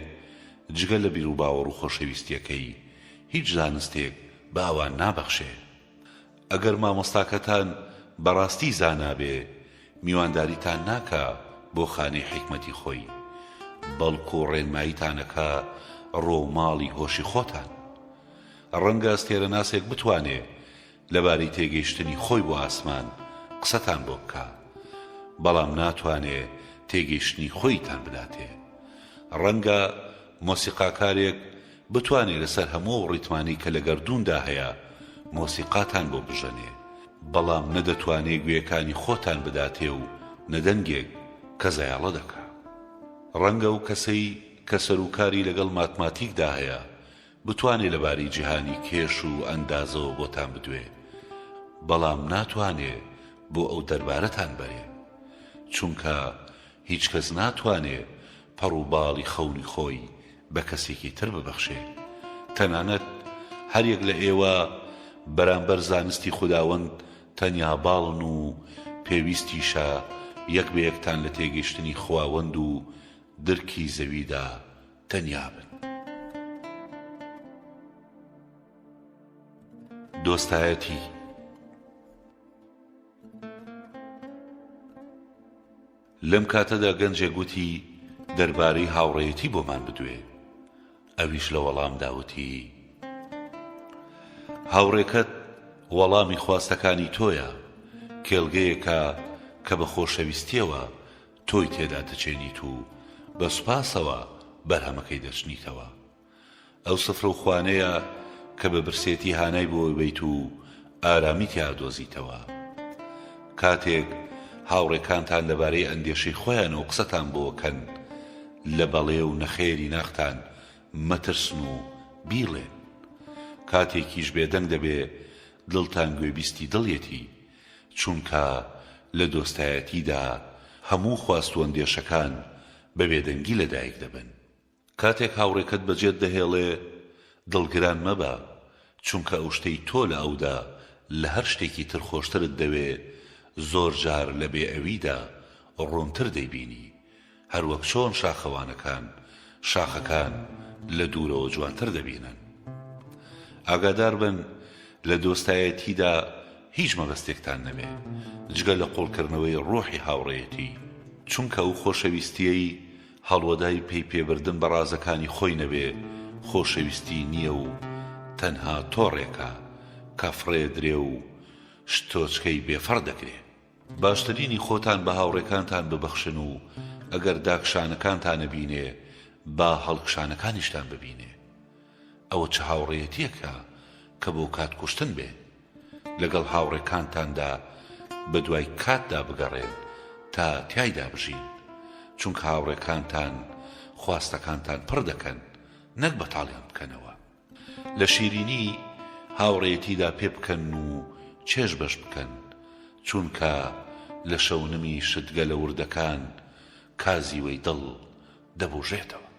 جگە لە بیروباوەڕ و خۆشەویستیەکەی هیچ زانستێک بە ئەوان نابەخشێ. ئەگەر مامۆستاکەتان بەڕاستی زانا بێ میوانداریتان ناکا بۆ خانەی حیکمەتی خۆی، بەڵکو ڕێنماییتان ئەکا ڕۆو ماڵی هۆشی خۆتان. ڕەنگە ئەستێرەناسێک بتوانێ لەبارەی تێگەیشتنی خۆی بۆ ئاسمان قسەتان بۆ بکا، بەڵام ناتوانێ تێگەیشتنی خۆیتان بداتێ. ڕەنگە مۆسیقاکارێک بتوانێ لەسەر هەموو ئەو ڕیتمانەی کە لە گەردووندا هەیە مۆسیقاتان بۆ بژەنێ، بەڵام نە دەتوانێ گوێیەکانی خۆتان بداتێ و نە دەنگێک کە زایەڵە دەکا. ڕەنگە ئەو کەسەی کە سەروکاری لەگەڵ ماتماتیکدا هەیە بتوانێ لەبارەی جیهانی کێش و ئەندازەوە بۆتان بدوێ، بەڵام ناتوانێ بۆ ئەو دەربارەتان بەرێ. چونکە هیچ کەس ناتوانێ پەڕ و باڵی خەونی خۆی بە کەسێکی تر ببەخشێ. تەنانەت هەریەک لە ئێوە بەرامبەر زانستی خوداوەند. تەنیا باڵن و پێویستیشە یەک بە یەکتان لە تێگەیشتنی خواوەند و درکی زەویدا تەنیا بن. دۆستایەتی. لەم کاتەدا گەنجێک وتی، دەربارەی هاوڕێیەتی بۆمان بدوێ. ئەویش لە وەڵامدا وتی، هاوڕێکەت وەڵامی خواستەکانی تۆیە، کێڵگەیەکە کە بە خۆشەویستییەوە تۆی تێدا دەچێنیت و بە سوپاسەوە بەرهەمەکەی دەچنیتەوە. ئەو سفرە و خوانەیە کە بە برسێتی هانای بۆ بەیت و ئارامی تیا ئەدۆزیتەوە. کاتێک هاوڕێکانتان لەبارەی ئەندێشەی خۆیانەوە قسەتان بۆ کەن، لە بەڵێ و نەخێری ناختان مەترسن و بیڵێن. کاتێکیش بێدەنگ دەبێ دڵتان گوێبیستی دڵیەتی، چونکە لە دۆستایەتیدا هەموو خواست و ئەندێشەکان بە بێدەنگی لەدایک دەبن. کاتێک هاوڕێکەت بەجێت دەهێڵێ دڵگران مەبە، چونکە ئەو شتەی تۆ لە ئەودا لە هەر شتێکی تر خۆشترت دەوێ زۆر جار لە بێ ئەویدا ڕوونتر دەیبینی، هەروەک چۆن شاخەوانەکان شاخەکان لە دوورەوە جوانتر دەبینن. ئاگادار بن لە دۆستایەتیدا هیچ مەبەستێکتان نەبێ جگە لە قوڵکردنەوەی ڕۆحی هاوڕێیەتی، چونکە ئەو خۆشەویستییەی هەڵوەدای پەی پێبردن بە ڕازەکانی خۆی نەبێ خۆشەویستی نییە و تەنها تۆڕێکە کە فڕێ درێ و شتۆچکەی بێ فەڕ دەکرێ. باشترینی خۆتان بە هاوڕێکانتان ببەخشن و ئەگەر داکشانەکانتان نەبینێ با هەڵکشانەکانیشتان ببینێ. ئەوە چ هاوڕێیەتییەکە کە بۆ کات کوشتن بێ؟ لەگەڵ هاوڕێکانتاندا بەدوای کاتدا بگەڕێن تا تیایدا بژین، چونکە هاوڕێکانتان خواستەکانتان پڕ دەکەن نەک بەتاڵیان بکەنەوە. لە شیرینی هاوڕێیەتیدا پێ بکەن و چێژ بەش بکەن، چونکە لە شەونمی شتگەلە وردەکان کازیوەی دڵ دەبوژێتەوە.